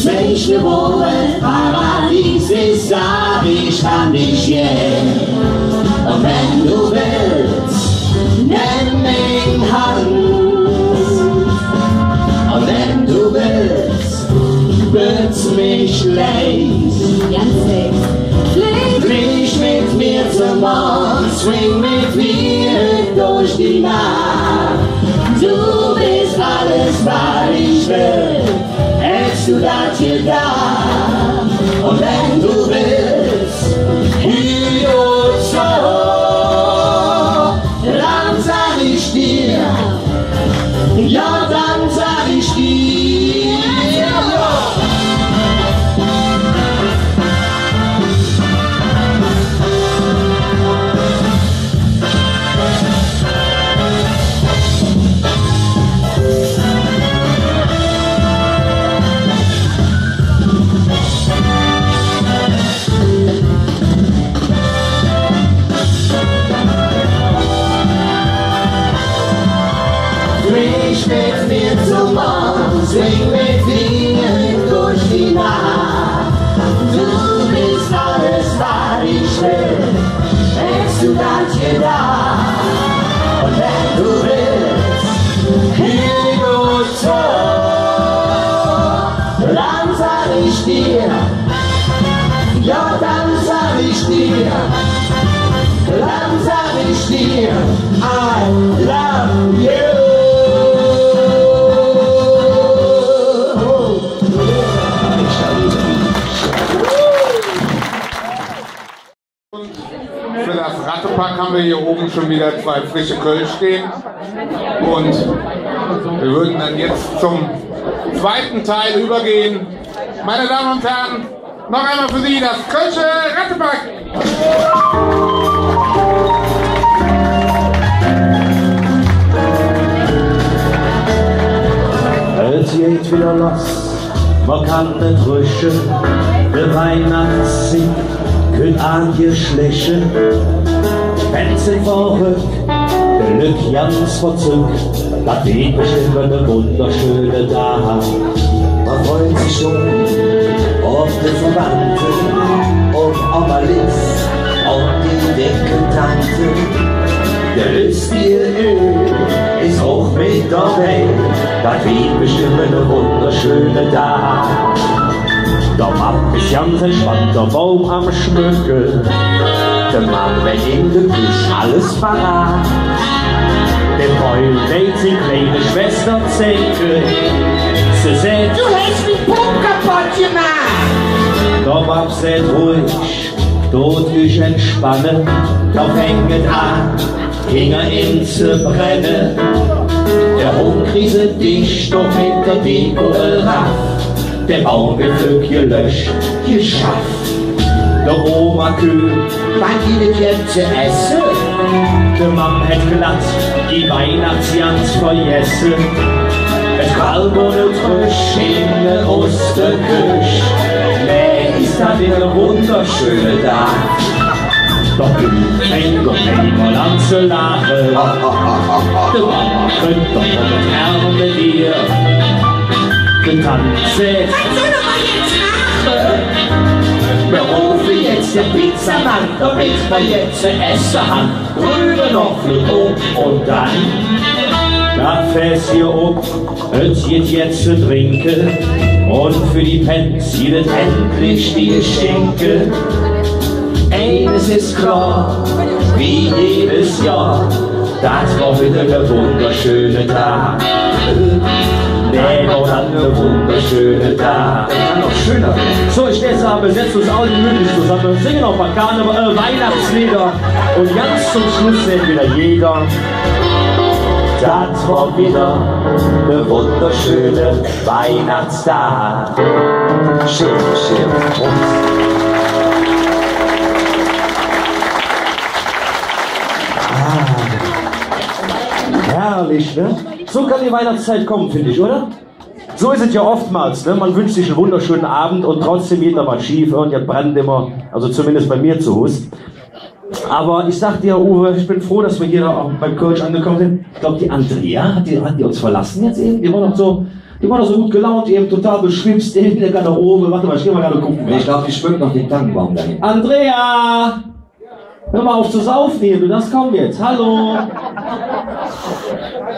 Zeig mir, wo et Paradies es, sag ich an dich jetz. Un wann do wells, nemm ming Hand. Un wann do wells, bötz mich leis. Ganz leis. Fleeg. Fleeg met mir zom Mond, swing met mir durch die Nacht. Du bes alles, wat ich well. Hätts do dat gedaach? Un wann do wells, hür god zo, Langsam ich dir, I love you. Für das Rattepack haben wir hier oben schon wieder zwei frische Kölsch stehen. Und wir würden dann jetzt zum zweiten Teil übergehen. Meine Damen und Herren, noch einmal für Sie das kölsche Rattepack. Et geiht widder loss, mer kann et röche, de Weihnachtszigg kütt aangeschlöche. Pänz sin verröck, de Lück ganz verzöck, dat weed bestemmp ene wunderschöne Dag. Mer freut sich schon op de Verwandte, op Oma Liss, op die decke Tante. De löstige Öl es och met dobei, dat weed bestemmp ene wunderschöne Dag. Der Papp es ganz entspannt, der Baum am Schmöcke. De Mamm hät en de Köch alles parat. De Boy deit sing kleine Schwester zecke. Se säht: „Do häs ming Pupp kapodd gemaht!“ Der Papp säht ruhig: „Dot üch entspanne, do fängk et aan, hinger en ze brenne.“ Der Hungrig dät doch met der Deko eraff. De Baum weed flöck gelösch, geschaff. De Oma kütt: „Wann gitt et jetz ze esse?“ De Mamm hät glatt die Weihnachtsgans vergesse. Et Kalb un et Frösch en der Osterköch. Nä, es dat ene wunderschöne Dag. Doch do fängk doch nit mol aan ze laache. De Mamm künnt doch nit met dir. De Tant säht: „Wat soll mer jetz maache? Mer rofe jetz der Pizzamann, domet mer jetz ze esse han. Drüben noch Flöck op un dann.“ Dat Fäss hier op, et gitt jetz ze drinke, un för die Pänz gitt et endlich die Geschenke. Eines es klor, wie jedes Johr, dat wor widder ene wunderschöne Dag. Nä, wor dat ene wunderschöne Dag. Kann noch schöner wääde. So, ich dät sage, mer setze uns all gemütlich zosamme, singe noch e paar Karneval-, äh, Weihnachtsleeder un ganz zom Schluss säht widder jeder: „Dat wor widder ene wunderschöne Weihnachtsdag.“ Schön, schön. Prost. Ah. Herrlich, ne? So kann die Weihnachtszeit kommen, finde ich, oder? So ist es ja oftmals, ne? Man wünscht sich einen wunderschönen Abend und trotzdem geht da was schief, irgendwas brennt immer, also zumindest bei mir zu Hause. Aber ich sag dir, Uwe, ich bin froh, dass wir hier auch beim Kölsch angekommen sind. Ich glaub, die Andrea, hat die, hat die uns verlassen jetzt eben? Die war noch so, die war noch so gut gelaunt, eben total beschwipst, eben in der Garderobe. Warte mal, ich geh mal gerade gucken. Ich glaub, die schmückt noch den Tannenbaum dahin. Andrea! Hör mal auf zu saufen hier, du darfst kommen jetzt. Hallo!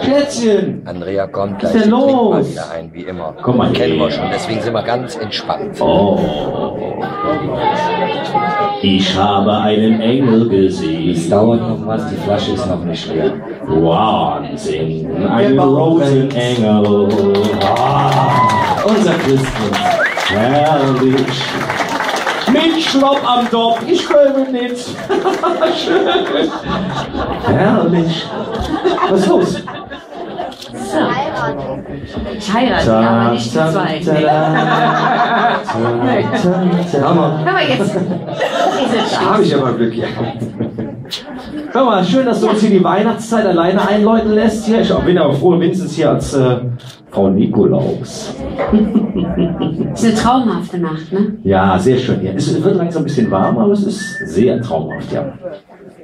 Schätzchen! Andrea kommt gleich, was ist denn los? Die trinkt mal wieder ein. Wie immer. Komm mal her. Kennen wir schon, deswegen sind wir ganz entspannt. Oh. Ich habe einen Engel gesehen. Es dauert noch was, die Flasche ist noch nicht leer. Wahnsinn, einen roten Engel. Ah, unser Christkind. Herrlich. Mit Schlopp am Dopp, ich glaube nicht. Schön. Herrlich. Was ist los? So. Ich heirate, aber nicht die zwei. Hammer. Hör mal jetzt. Da hab ich aber Glück, ja. Hör mal, schön, dass du uns hier die Weihnachtszeit alleine einläuten lässt. Hier, ich bin aber froh, wenigstens hier als, äh, Frau Nikolaus. Ist eine traumhafte Nacht, ne? Ja, sehr schön hier. Es wird langsam ein bisschen warm, aber es ist sehr traumhaft, ja.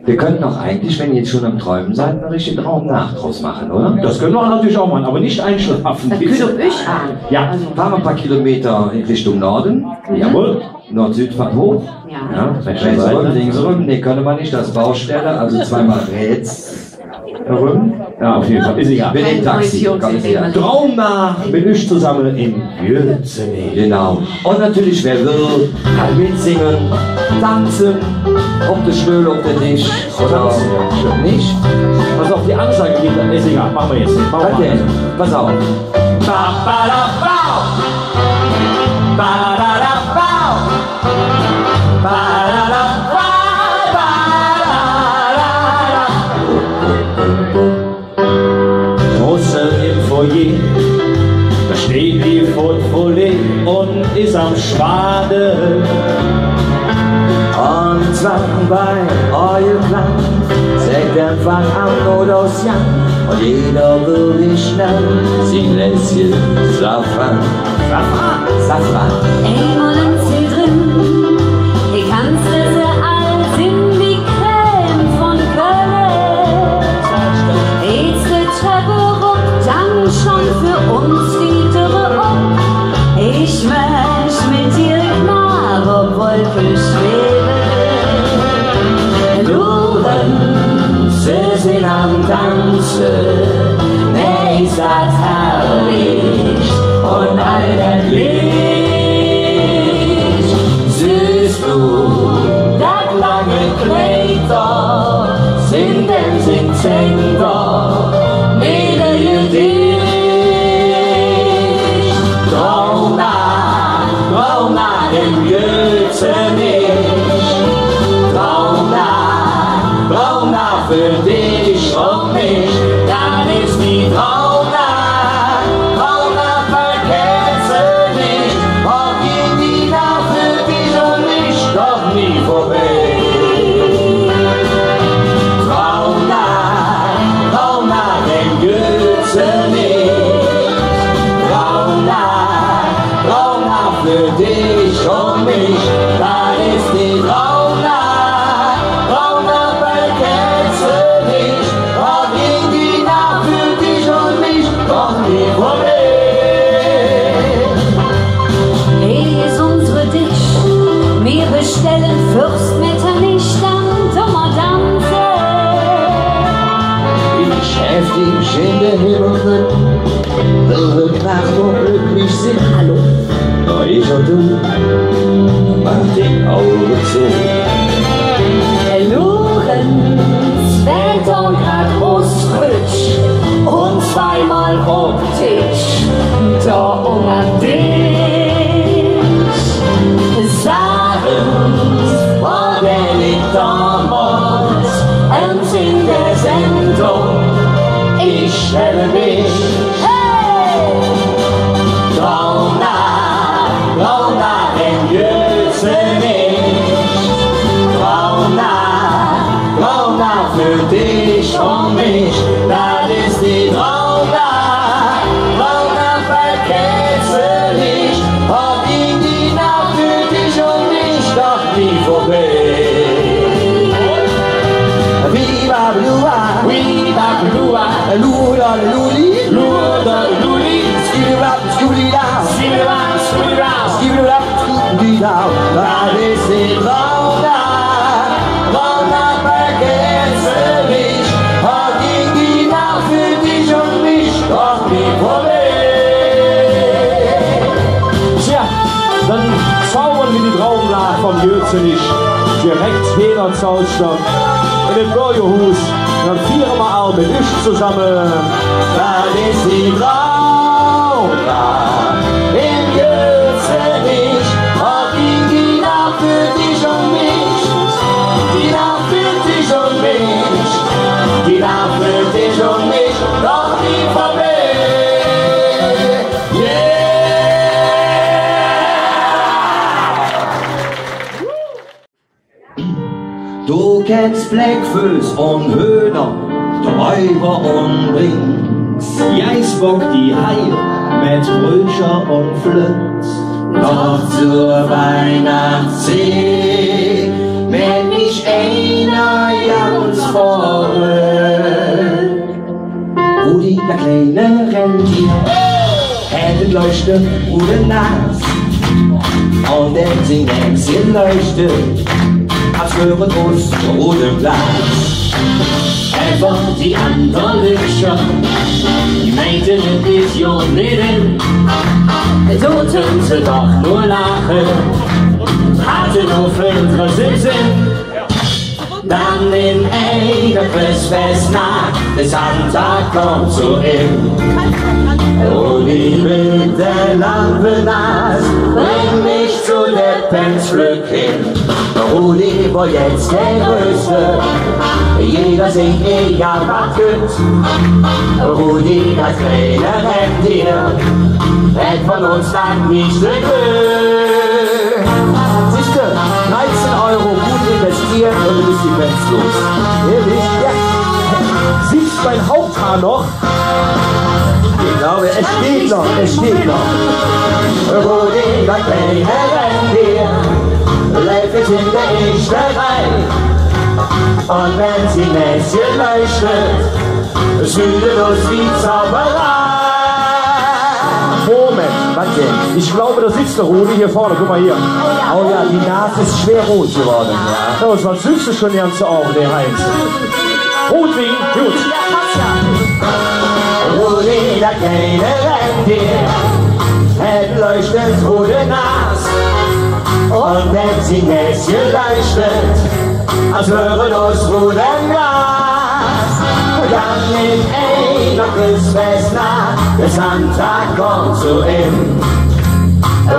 Wir könnten auch eigentlich, wenn ihr jetzt schon am Träumen seid, eine richtige Traumnacht draus machen, oder? Das können wir natürlich auch machen, aber nicht einschlafen, bitte. Das kütt op üch aan. Ja, also fahren wir ein paar Kilometer in Richtung Norden. Mhm. Jawohl. Nord-Süd-Fahrt hoch. Ja. Ja, rechts rüber, links rüber. Nee, können wir nicht, das ist Baustelle, also zweimal rechts. Warum? Ja, auf jeden Fall. Ist egal. Mit dem Taxi. Kein Taxi. Traumnah, mit üch zosamme em Gürzenich. Genau. Un natörlich, wä well, kann mitsinge, danze, op de Stöhl, op de Tisch. Oder nit? Pass auf, die Ansage geht, ist egal, machen wir jetzt nicht. Machen wir jetzt. Pass auf. Ba, ba, da, ba. Ba, da, da, ba. Ba, da, da, ba, ba, da, da, da. Drusse em Foyer, do steiht die Fotfolle un es am Schwade. Un zwar bei Euleklang, säht einfach am Notausgang, un jeder will dich schnell sing Lätzche Safran. Safran, Safran. Eimol en Zitron, ich kannte se als in die Crème vun Kölle. Jetz de Trepp erup, dann schon för uns die Döre op. Ich möch met dir knapp op Wolke schwebe. Luure, se sin am Danze, nä, es dat herrlich, un all dat Licht. Sühs do dat lange Kleid do, sin dem sing Zäng do, mede Gedicht. Traumnah, Traumnah em Gürzenich. Traumnah, Traumnah för dich un mich, dat es die Traumnah. Traumnah, vergesse nit, och ging die Naach för dich un mich doch nie vörbei. Traumnah, Traumnah em Gürzenich. Traumnah, Traumnah för dich un mich, dat es die Traumnah. Traumnah, vergesse nit, och ging die Naach för dich un mich doch nie vörbei. Hee es unse Desch, mer bestelle Wöörs, Metternich, dann dun mer danze. Ich heff dich en de Himmel, will de Naach noch glöcklich sin. Hallo? Nor ich un do, maach de Auge zo. Lorenz, wä do grad usrötsch un zweimol op Tisch, do unger Desch. Sag ens, wor dä nit domols ens en der Sendung, ich stelle mich, hey! Traumnah, Traumnah em Gürzenich. Traumnah, Traumnah för dich un mich, dat es die Traumnah. Traumnah, vergesse nit, och ging die Naach för dich un mich doch nie vörbei. Viva Blua, Viva Blua, Luda Luli, Luda Luli, Skibidi Bap, Skibidi Dap, Skibidi Bap, Skibidi Dap, Skibidi Dap, dat es die Traumnah. Traumnah, vergesse nit, och ging die Naach för dich un mich doch nie vörbei. Tja, dann zaubere mer die Traumnah vum Gürzenich direk hee noh Zauster en et Bürgerhuus. Dann fiere mer all met üch zosamme. Dat es die Traumnah em Gürzenich, och ging die Naach för dich un mich, die Naach för dich un mich, die Naach för dich un mich doch nie vörbei. Yeah! Do kenns Bläckfööss un Höhner, Dräuver un Brinks, Geißbock, die Heil met Brötcher un Flönz. Doch zor Weihnachtszigg mäht mich einer ganz verröll. Rudi, dat kleine Rentier, hät et leuchte un de Nas, un dann sing Hänschen leuchte am För uns Rode Glas. Ävver die ander Lückcher, die meinten, et es jo nit en. Dooten se doch nor laache, hatte nor Villcher em Senn. Dann en einer Chressfestnaach, der Santa kom zo im. Rudi met der Lampenas, brängk mich zo der Pänz flöck hin. Rudi wor jetz der Größte, jeder singk, egal wat kütt. Rudi, dat kleine Rendier, hät vun uns dann nix gekritt. Sühs de, dreizehn Euro gut investiert un do bes de Pänz los. Ehrlich? Ja. Sühs de minge Haupthaar noch? Ich glaube, es geht noch, es geht noch. Rudi, dat kleine Rendier, läuf jetz en der eeschte Reih. Un wann sing Näsche leuchtet, süht et us wie Zauberei. Moment, wat denn? Ich glaube, da sitzt der Rudi hier vorne. Guck mal hier. Oh ja, die Nase ist schwer rot geworden. Ja, dat sühs de schon ganz, der Heinz. Rotwing, gut. Rudi, dat kleine Rendier, hät leuchtend rode Nas. Un wann sing Näsche leuchtet, als wör et us rudem Glas. Dann en einer Chressfestnaach, der Santa kom zo im.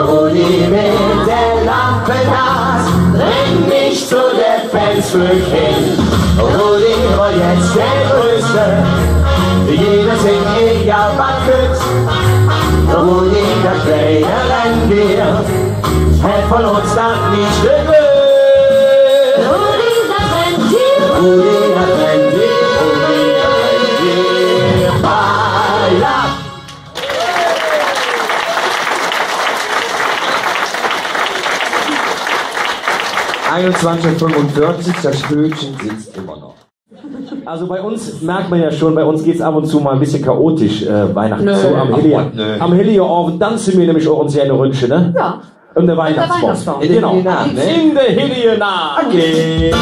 Rudi met der Lampenas, brängk mich zo der Pänz flöck hin. Rudi wor jetz der Größte, jeder singk, egal wat kütt. Rudi, dat kleine Rendier, hät vun uns dann nix gekritt. Rudi, dat Rendier. Rudi, dat Rendier. Rudi, dat Rendier. Ah, ja. Einundzwanzig fünfundvierzig, das Spökchen sitzt immer noch. Also bei uns merkt man ja schon, bei uns geht's ab und zu mal ein bisschen chaotisch, äh, Weihnachten zu. Am Hellige, am Hellige Ovend danze mer nämlich och en schöne Ründche, ne? Ja. Öm der Weihnachtsbaum. Genau. In der Hellige Naach, ne? Okay.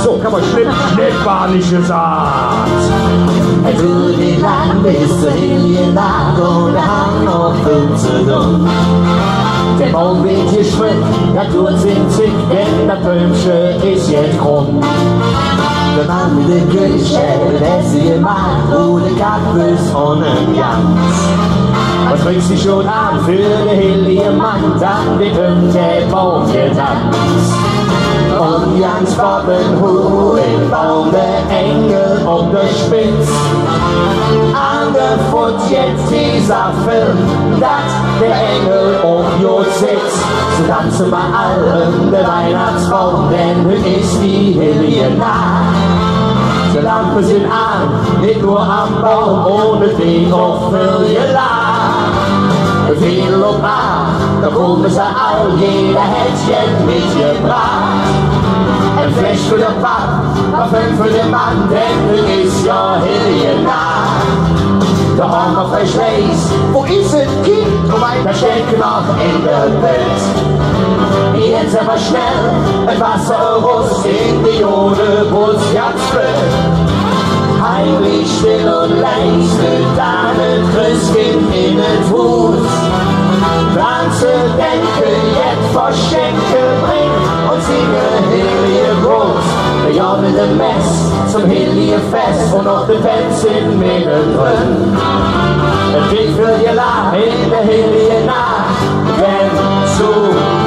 So, kann mer schnippen. Schnipp, han ich gesaht. Et duurt nit lang bes zor Hellige Naach, un mer han noch vill ze dun. Der Baum weed geschmöck, dat duurt sing Zigg, denn dat Bäumche es jet krumm. Der Mann met der Kölsch, dä hät et gemaht, un de Kapp es en der Gans. Wat dröck sich schon aan för der hellige Mann, dann weed öm der Baum gedanz. Un ganz bovven huh em Baum der Engel op der Spetz. An der Fott jet Tesafilm, film, dat der Engel och jo setz. Su danze mer all öm der Weihnachtsbaum, denn hügg es die Hellige Naach. De Lampe sin aan, nit nor am Baum, un et weed och vill gelaach. Vill op aach, do kumme se all, jeder hät jet metgebraht. En Fläsch för der Papp, Parfüm för der Mann, denn hügg es jo Hellige Naach. Der Oma fräg leis: Wo es et Kind? Un meint, dat ständ noch en der Bett. Jetz ävver schnell et Wasser erus, en de gode Botz ganz blöd. Heimlich, still un leis, lütt dann et Chresskind en et Huus. Dann se denke, jet Verschenke bring un singe Hellige Gruß. Mer gahn met dem Mess zom hellige Fess un och de Pänz sin meddendren. Et weed vill gelaach en der Hellige Naach, wenn se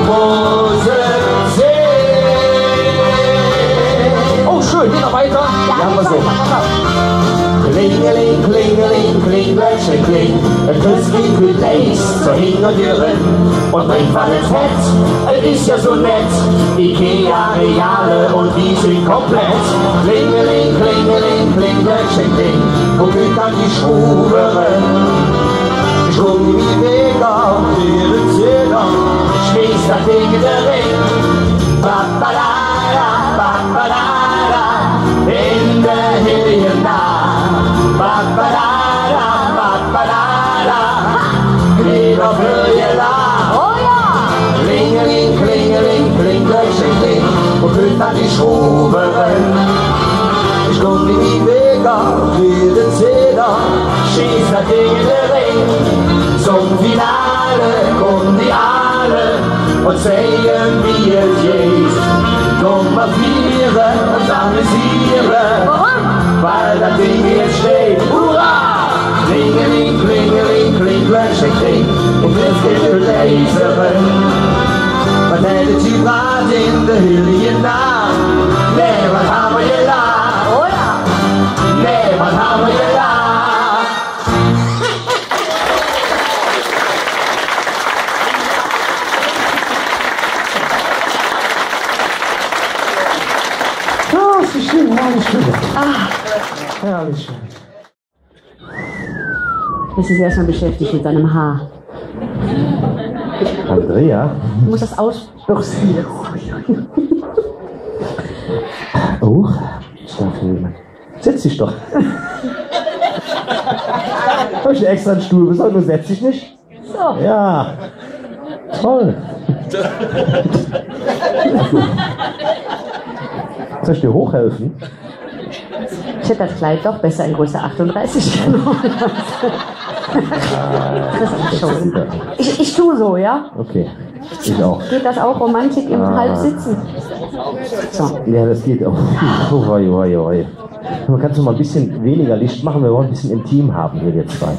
Musik sin. Oh, schön, geht noch weiter. Ja, immer so. Klingeling, klingeling, kling, Glöckche, kling. Et Chresskind kütt leis zor Hingerdür eren un brängk, wat et hät. Et es jo su nett, Ikea-Regale un die sin komplett. Klingeling, klingeling, kling, Glöckche, kling. Wo kütt dann die Schruve eren? Schruve, die Weger, die Zähler. Schmieß dat Ding deren. Ba, ba, da, da, ba, ba, da, da. En der hellige Naach. Ba, ba, da, da, ba, ba, da, da. Weed vill gelaach. Oh ja. Klingeling, klingeling, kling, Glöckche, Wo kütt dann die Schruve eren? Ich kumm nit mih wigger, wie de Zeder, schieß dat Ding en de Ring. Zom Finale kumme die Aale un zeige, wie et geiht. Kumm mer fiere un amüsiere. Woröm? Weil dat Ding jetz steiht. Hurra! Klingeling, klingeling, kling, Klöckche, kling. Un jetz geiht et leise eren. Wat hät et gebraht en der hellige Naach? Nä, wat han mer gelaach? Oh jo. Nä, wat han mer gelaach? Ah, es es schön, herrlich schön. Ah. Herrlich schön. Jetzt ist er erstmal beschäftigt mit seinem Haar. Andrea? Du musst das ausbürsten. Oh, ich darf hier jemand. Setz dich doch. Hab ich extra einen Stuhl besorgt, du setzt dich nicht? So. Ja. Toll. Soll ich dir hochhelfen? Ich hätte das Kleid doch besser in Größe achtunddreißig genommen. Das ist schon. Ich, ich tu so, ja? Okay. Ich auch. Geht das auch, Romantik im Ah. Halbsitzen? So. Ja, das geht auch. Oh, wei, wei, wei. Man kann es mal ein bisschen weniger Licht machen, wir wollen ein bisschen intim haben hier, wir zwei.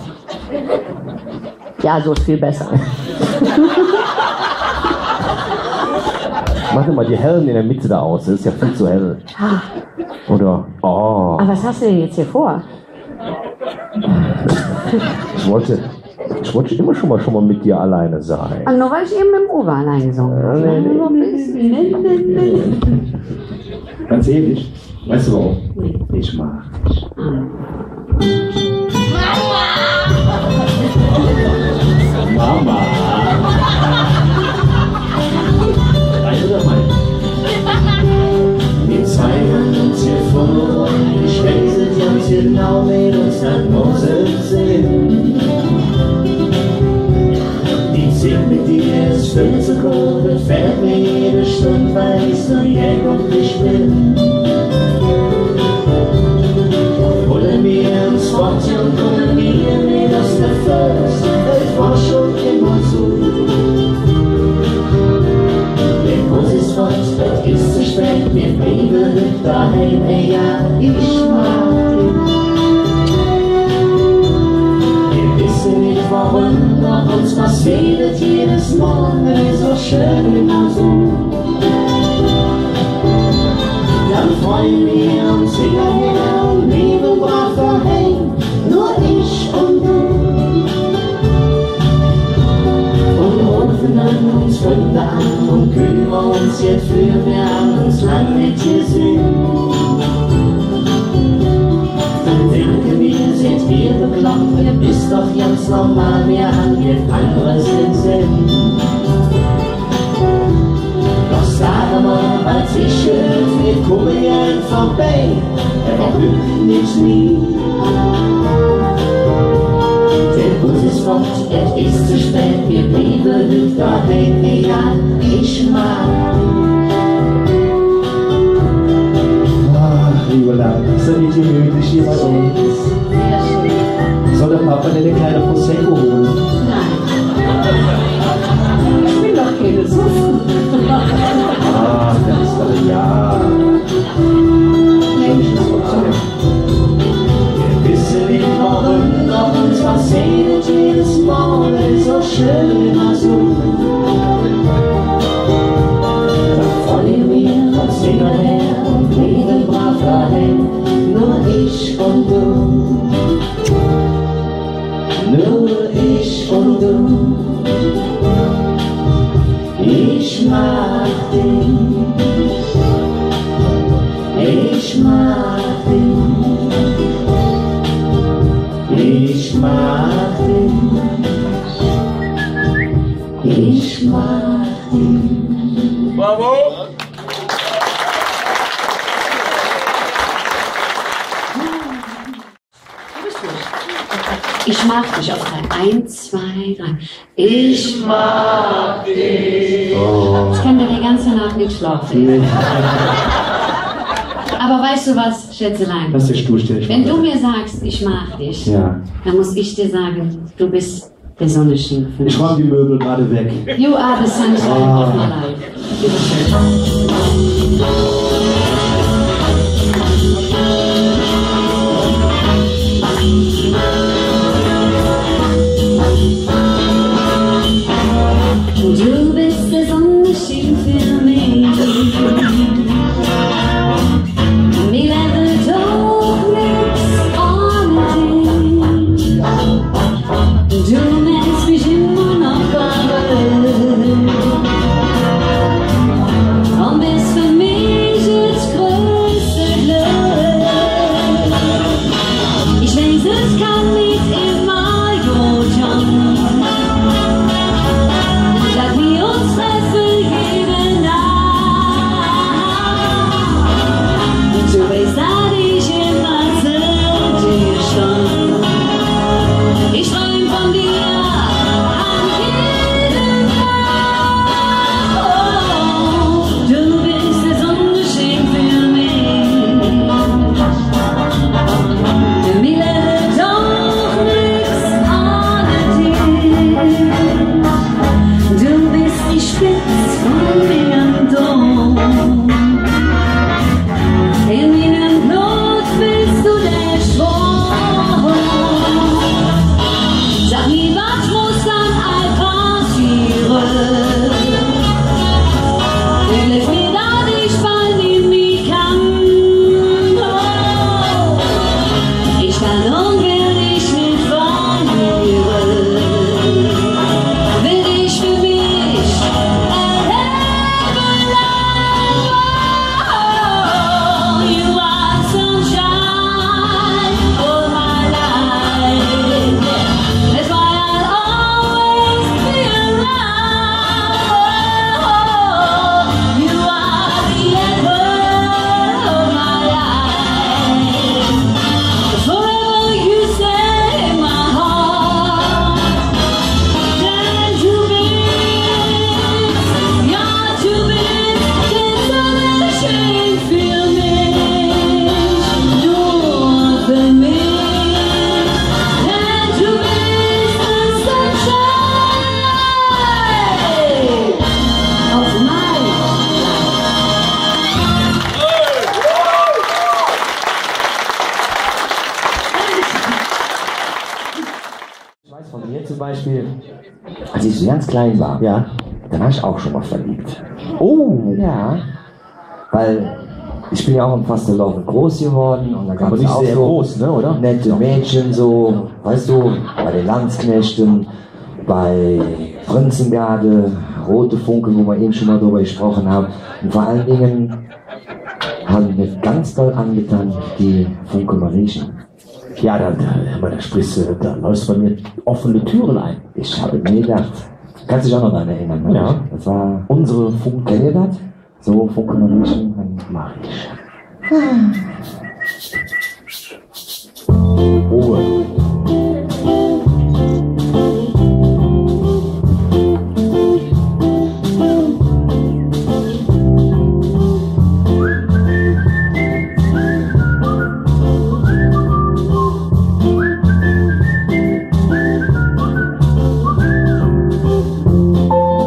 Ja, so ist viel besser. Mach doch mal die Hellen in der Mitte da aus, das ist ja viel zu hell. Ah. Oder, oh. Aber was hast du denn jetzt hier vor? Ich wollte, ich wollte immer schon mal, schon mal mit dir alleine sein. Also nur weil ich eben mit dem Uwe alleine gesungen habe. Ja, nee, nee, nee, nee, nee, nee. Ganz ehrlich, weißt du warum? Nee. Ich mag dich. Ah. Mama. Rein oder rein? Mir zwei han uns gefung, ich weiß et ganz genau, Mädels, dat muss et sin. Die Zigg met dir es vill ze koot, et fällt mir jede Stund, weil ich su jeck op dich ben. Wolle mir ens fott un kumme mir nit us de Föß, et wor schon immer su. De Bus es fott, et es ze spät, mir blieve hügg doheim, ey, jo, ich mag dich. Mir wesse nit woröm, doch uns passeet et jedes Mol, et es su schön, immer su. Dann freue mir uns hingerher un liebe brav doheim, nor ich un do. Un rufe dann uns Fründe aan un kümmere uns jetz, för mer han uns lang nit gesinn. Dann denke mir, sin mir beklopp, et es doch ganz normal, mir han jet anderes em Sinn. Doch sag ens, wat ich hügg, mir kumme jet vörbei, ävver hügg nit mih. De Bus es fott, et es ze spät, mir blieve hügg doheim, jo, ich mag dich. Ach, leeve Leit, es dat nit gemütlich hee bei uns? Sehr schön. Soll der Papa denn eine kleine Prosecco holen? Nein. Ich bin doch keine Suff. Ah, das ist doch, ja. Schön, schön. Mir wesse nit woröm, doch uns passeet et jedes Mol, et es su schön, immer su. Dann freue mir uns hingerher un blieve brav doheim, nor ich un do. Nor ich un do. Ich mag dich. Ich mag dich. Ich mag dich. Ich mag dich. Bravo! Ich mag dich auf drei. Eins, zwei, drei. Ich mag dich. Oh. Jetzt künnt ehr die ganze Naach nit schlafe. Nee. Aber weißt du was, Schätzelein? Lass dich durchstellen, ich mag dich. Wenn du mir sagst, ich mag dich, ja, dann muss ich dir sagen, du bist der Sonneschien für mich. Ich räum die Möbel gerade weg. You are the sunshine of my life. Ah. Du bist der Sonneschien für mich. Mir leevt doch nix ohne dich. Du mähts mich immer noch kaputt. Un bes för mich et größte Glöck. Ich weiß, et kann nit immer god gonn, dat mer uns treffe jede Naach. Du weiß, dat ich immer zo dir stonn. Ich träum vun dir an jedem Dag. Oh, du bes der Sonneschien för mich. Mir leevt doch nix ohne dich. Du bes die Spetz vun mingem Doom. En mingem Blod bes do der Stroom. Sag mir, wat muss dann all passeere, gläuv mir, dat ich bal nit mih kann. Oh, ich kann un well dich nit verleere. Well dich för mich e Levve lang. Oh, you are sunshine of my life. That's why I'll always be around. You are the apple of my eye. Forever you stay in my heart. Denn du bes, jo, du bes der Sonneschien för mich, nor för mich. Denn du bes der Sunshine of my life. Ich weiß von mir zum Beispiel, als ich so ganz klein war, ja, da war ich auch schon mal verliebt. Oh! Ja, weil ich bin ja auch im Fastelovend groß geworden und da gab es auch so nette Mädchen, so, weißt du, bei den Landsknechten, bei Prinzengarde, Rote Funken, wo wir eben schon mal drüber gesprochen haben. Und vor allen Dingen haben mir ganz doll angetan die Funke Mariechen. Ja, da, da, ich meine, da sprichst du, da läufst bei mir offene Türen ein. Ich habe nie gedacht. Kannst dich auch noch daran erinnern, ne? Ja. Das war unsere Funke. Kennt ihr das? So, Funke Mariechen, dann mach ich. Ruhe.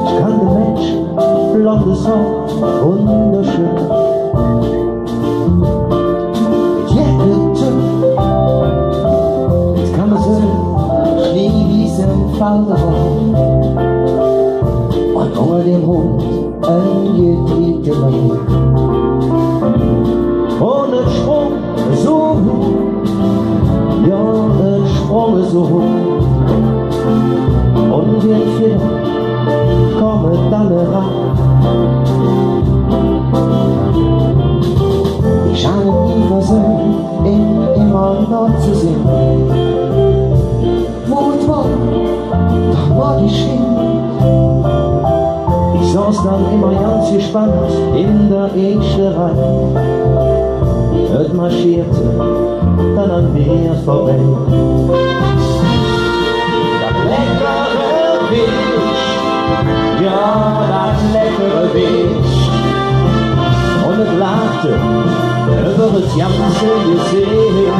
Ich kann de Mädche, blondes Haar, wunderschön. Mit Jäckeltück, mit Kamesöl, schneewieß em Fall. Un unger dem Hut en Getriekelau. Un et sprung su huh, jo, et sprung su huh. Un wie en Fedder kom et dann erab. Ich han et nie versöhnt, im immer noch ze sinn. Wo et wor, do wor ich hin. Ich soß dann immer ganz gespannt en der eeschte Reih. Et marscheet dann an mir vörbei. Jo, dat leckere Weech. Un et laachte üvver et ganze Geseech.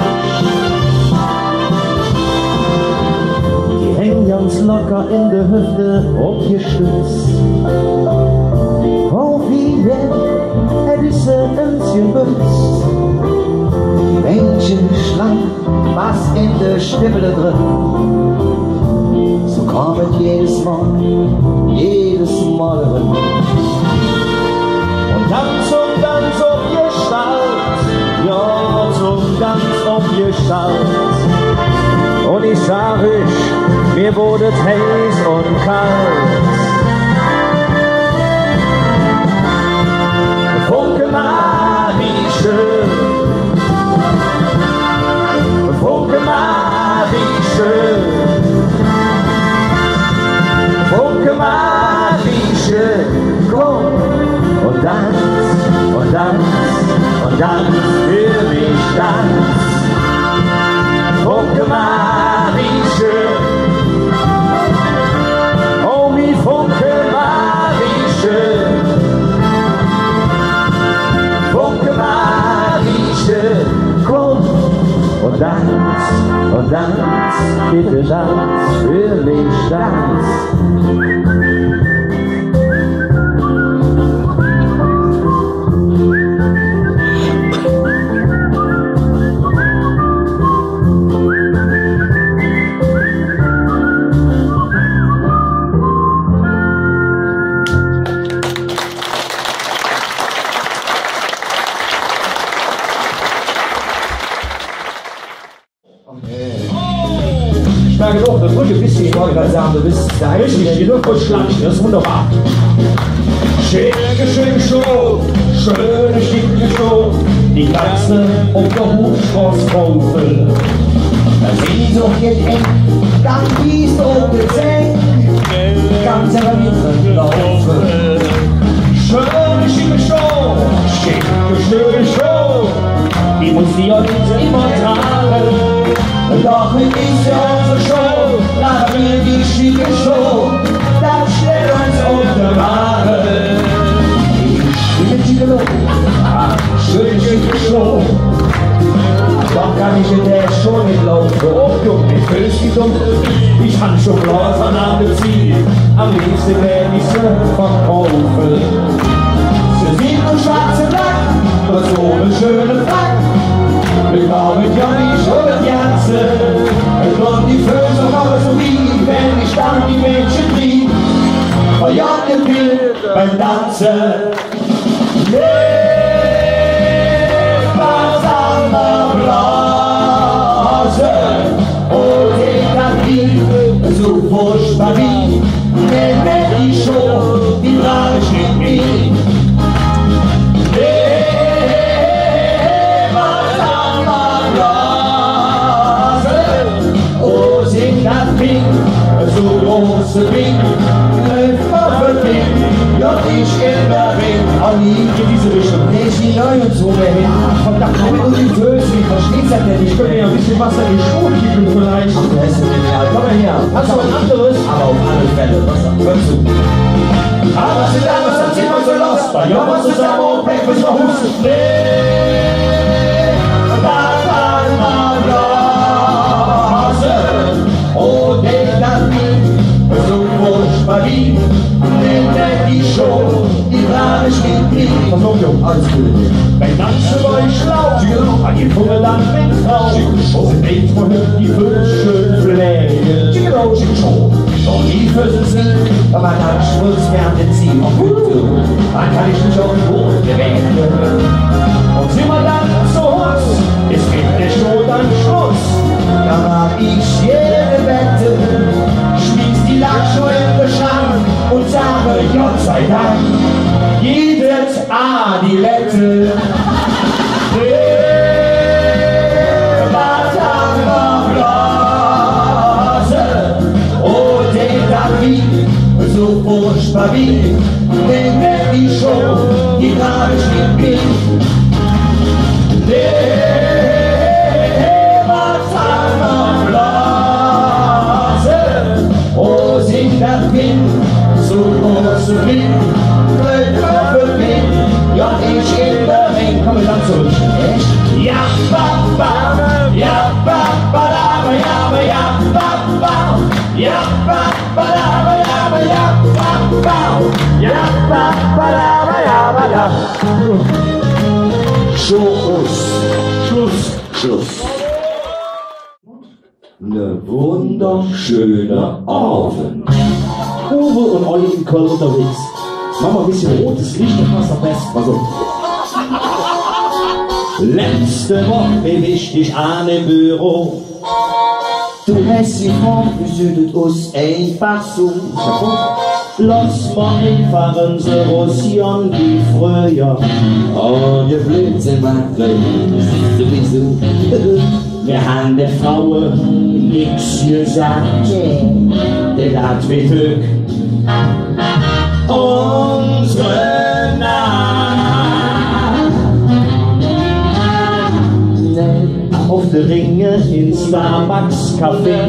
Die Häng ganz locker en de Höfte opgestötz. Oh, wie jet, et es e Ömsche Bötz. Die Beinche schlank, bass en de Stiwwele dren. Su kom et jedes Mol, jedes Mol eröm. Un dann zom Danz opgestallt, jo, zom Danz opgestallt. Un ich sag üch, mir woodt et heiß un kald. Funke Marie, schön. Funke Marie, schön. Funke Marie, schön. Kumm un danz, un danz, un danz för mich, danz. Funke Marie, schön. Oh, mi Funke Marie, schön. Funke Marie, schön. Kumm un danz, un danz, bitte danz för mich, danz. Stark genug, dat dröck e bessche, ich wollt grad sage, do bes richtig genug verschlank, dat es wunderbar. Schicke, schicke Show, schöne, schicke Show, die ganze op der Huhstroß Kumpel. Do sin se och jet en, dann wies op de Zäng, ganz in der Mitte laufe. Schöne, schicke Show, schicke, schöne Show. Die muss die jo nit immer trage. Doch et es jo onse Show, grad wie die schicke Show, dann stell uns op de Wage. Schicke, schicke Show. Doch kann ich en der Show nit laufe. Oh, Jung, ich fühl mich dumm. Ich han schon Blasen am Gezieh. Am leevste wääd ich se verkaufe. Se sin nor schwatze Black, met su enem schöne Frack. Mir gläuve jo nit, schun et Ganze. Un die Föß mache su wie, wann ich dann die Mädche krieg. Oh jo, de Bild beim Danze. Leev Masammer Blase, oh, dä Kandid, su furchtbar wie, nä, nä, die Show, die drag ich nit met. Leev Masammer Blase, oh, sin dat Ding, su große Ding, leev Masammer Blase, jo, ich kenn dat Ding. Oh, die in diese Richtung. Nä, ich nit neu un su, ey. Verdammt, un die Föß, die verstehn dat nit. Ich künnt jo e bessche Wasser en de Schuh kippe villeich. Ach, do häs jo nit mehr. Komm ens her. Häs do jet anderes? Ävver op alle Fälle. Pass op, hör zo. Ävver se, dat sin mer su loss. Bei jo, wat zesamme op, weg, bes mer Hus. Nä, dat wor mer Blase. Oh, dä Kandid, su furchtbar wie, nä, nä, die Show, die drag ich nit met. Pass op, Jung, alles god. Beim Danze wor ich schlau, jo, han die Funge dann met Frau. Schicke Show. Se deet mer die Föß schön fläge. Schicke Show, schicke Show. Un die Föß sin, ävver dann Schluss, mer han de Zieh. Ach, god, dann kann ich mich och god bewäge. Un sin mer dann zo Hus, es met der Show dann Schluss. Do maach ich jede Wette, schmieß die Lackschoh en de Schank un sage: Gott sei Dank, gitt et Adilette. Leev Masammer Blase, oh, dä Kandid, su furchtbar wie, nä, nä, die Show, die drag ich nit met. Leev Masammer Blase, oh, sin dat Ja. Schluss. Schluss. Schluss. Ne wunderschöne Ovend. Uwe un Olli in Köln unterwegs. Mache mer e bessche rotes Leech, dann passt dat besser. Alsu. Letzte Woch bew ich dich an em Büro. Do häs gefrog, wie süht et us, einfach su. Loss mer einfach ens erus gonn wie fröher. Oh, de Blödsinn, wat sowieso. Mir han de Fraue nix gesaht. Dä Laat wigg. Unsere Naht. Op de Ringe em Starbucks Café.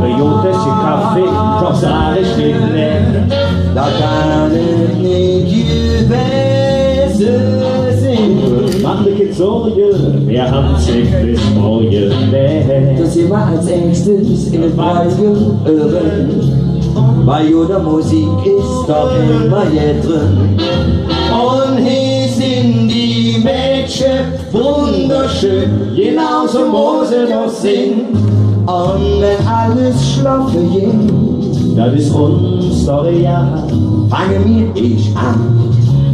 E god Tässche Kaffee, doch sag ich nit nä. Dat kann et nit gewäse sin. Maach dir kei Sorge, mir han Zigg bes morge, nä. Do sin mer als Eeschtes en der Bräutgom Öhre. Bei goder Musik es doch immer jet dren. Un hee sin die Mädche wunderschön, genau su muss et doch sin. Un wann alles schloffe geiht, dat es uns doch egal. Fange mer eets aan.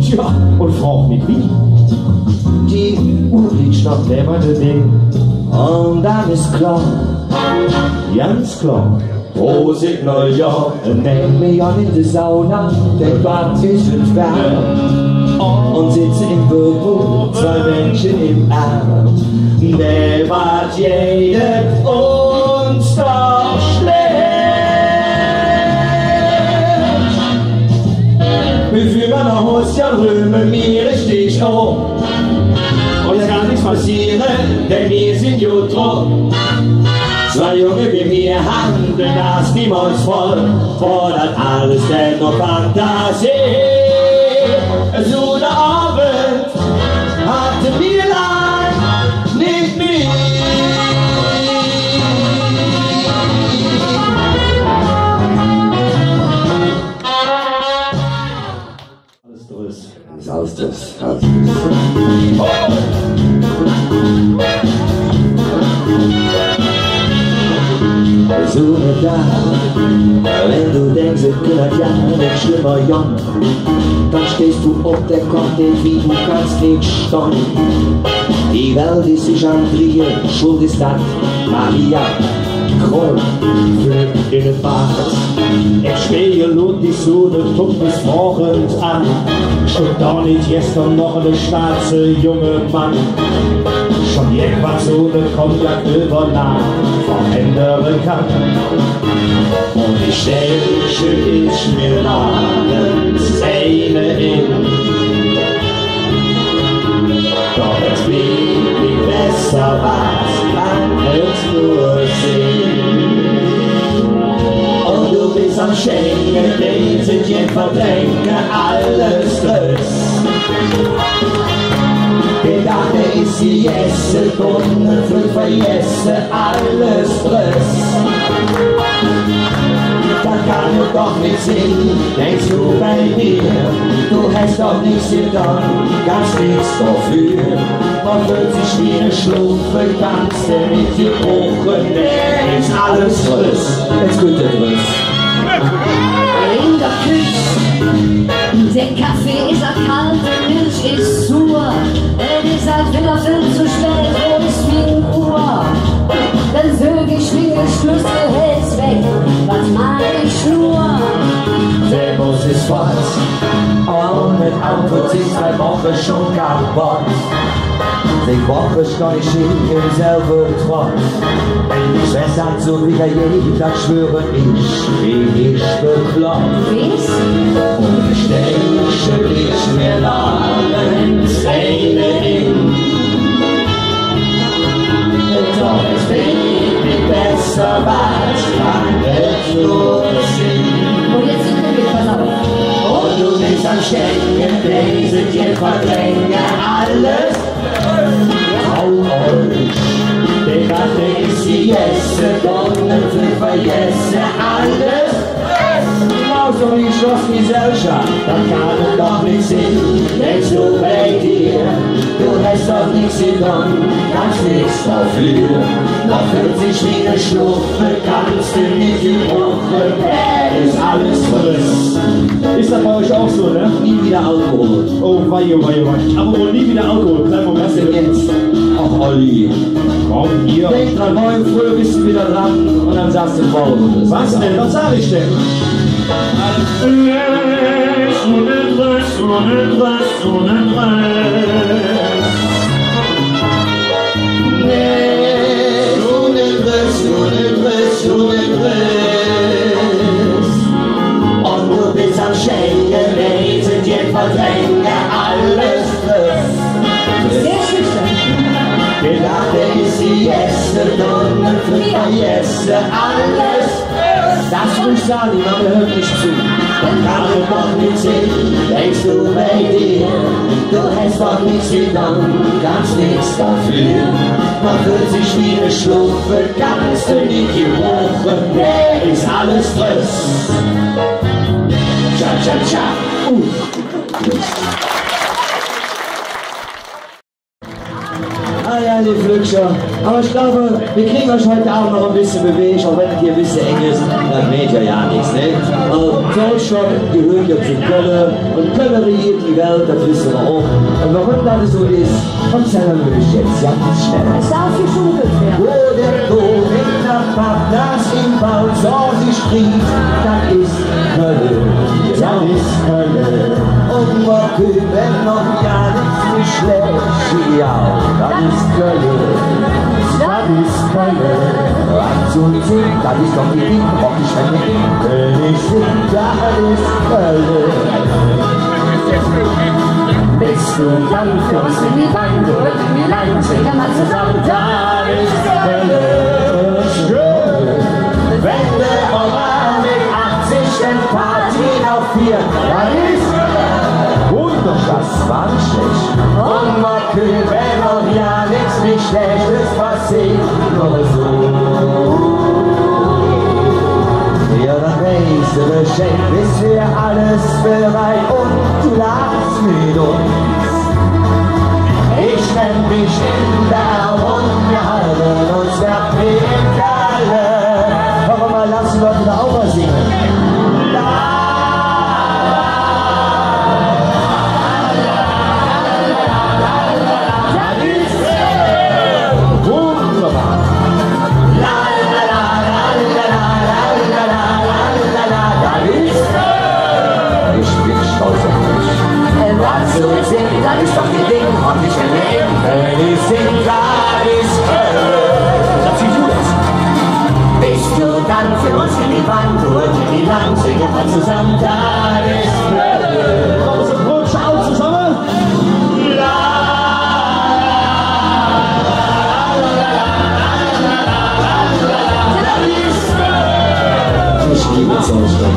Tja, un frog nit wie. Die Uhr blinkt, stoppt immer de Ding. Un dann es klor. Ganz klor. Prosit, Neujohr. Dann geihe mer en de Sauna, dä Bad es wärm. Un sitze em Büro, zwei Minsche em Ärm. Dä Bad geiht et uns doch schlääch. Bevör mer noh Hus gonn, rüüme mer richtig op. Uns kann nix passeere, denn mir sin jo drop. Zwei Junge wie mir han dat niemols voll. Boah, dat alles denn nor Fantasie. Su ene Ovend hatte mer lang nit mih. Alles drös. Es alles drös. Alles drös. Su ene Dag, wann do denks, et künnt jo nit schlemmer gonn, dann steihs do op, der Kopp dät wih, do kanns nit stonn. Die Welt es sich am Drehe, schuld es dat Maria. Kroll, flöck en de Bad. Em Spegel luurt dich su de Pupp des Morgens aan. Stund doch nit gestern noch ene schwarze junge Mann? Schon jet, wat su ene Cognac-Üvverlaag verändere kann. Un ich denke, ich mer noch ens eine en. Doch et weed nit besser, wat kann et nor sin? Un do bes am Schänke, dä sich jet verdränke, alles drös. Dä Dag, dä es gegesse, Stunde flöck vergesse, alles drös. Dat kann et doch nit sin, denks do bei dir. Do häs doch nix gedon, kanns nix doför. Mer föhlt sich wie ene Schlumpe, kanns de nit gebruche, es alles drös, et kütt drös. Bring doch Küss, der Kaffee es ald kald, de Milch es suur. Et es ald widder vill ze spät, wo es ming Uhr? Dann sök ich, schwing ich, Schlössel, Hals weg, wat maach ich nor? Servus es fott, un met Auto sin zwei Woche schon kapott. Seit Woche stonn ich hee em selve Trott. Wann dat su widder geiht, dann schwöre ich, weed ich beklopp. Wees? Un ich denke, ich mer noch ens eine en. Doch et weed nit besser, wat kann et nor sin? Un jetz sin mer widder, pass op. Un do bes am Schänke, dä sich jet verdränge, alles Traurig, dä Kaffee es gegesse, Stunde flöck vergesse, alles. Genau su wie geschlossene Gesellschaff, dat kann et doch nit sin. Is doch nix gedann, kanns nix doför. Noch föhlt sich wie ne Schluffe, kanns de nit gebruche, es alles Fress. Ist das bei euch auch so, ne? Nie wieder Alkohol. Oh wei, oh wei, oh wei. Aber wohl nie wieder Alkohol. Kleinen Moment. Was denn jetzt? Ach, Olli. Komm, hier. Denk dran, morgen früh bist du wieder dran und dann sagst du, Frau, was denn? Was sag ich denn? Un do bes am Schänke, Mädche, die verdränge alles. Sehr schön. Gedacht, der ist die Gäste, Donne, vergesse alles. Sag's ruhig, Sani, Mama hört nicht zu. Dann kann ich doch nit sinn, denkst du bei dir, du häs doch nix gedann, kanns nix doför. Mer föhlt sich wie ne Schluffe, kanns de nit gebruche, nee, is alles Fress. Tja, tja, tja. Uh. Ah ja, liebe Flöckcher. Aber ich glaube, wir kriegen euch heute Abend noch ein bisschen bewegt, auch wenn es hier ein bisschen eng ist. Das maht jo gar nix, ne? Also, Zollstock gehört ja zu Kölle und Kölle regiert die Welt, das wissen wir auch. Und warum das so ist, erzählen wir euch jetzt ganz schnell. Es darf hier schon gehört werden. Wo der Tod in der Pappnase im Bauch so sich kriegt, das ist Kölle, dat es Kölle. Un mer kütt noch jo nix schlecht, jo, dat es Kölle, dat es Kölle. Wat soll ich sinn, dat es doch die Ding, ob ich dann mit dem König sinn, dat es Kölle. Bes do dann för uns in die Bang, do hürt die Lang, singe mer zusamme, dat es Kölle. Schön. Wenn de Oma met achzig en Party noch fiert, dat es wunderschön. Dat wor nit schlääch. Un mer künnt, wenn och jo nix mih Schläächtes passeet, nor su. Jo, dann weiß de Bescheid, es wör alles bereit un du lachs met uns. Ich nemm dich in de Arm un mer halde uns der Pedale. Komm, mer looße de Lück och singe. Wunderbar. Ich bin stolz auf dich. Äh, wat soll ich singe? Dat es doch die Ding, wat ich will. Wenn ich sing, dat es Kölle. Dat singst du jetzt. Bes do dann för uns in die Bang, do hürt die Lang, singe mer zusamme, dat es Kölle. Komm, mer proben et all zusamme. Ich liebe Zollstock.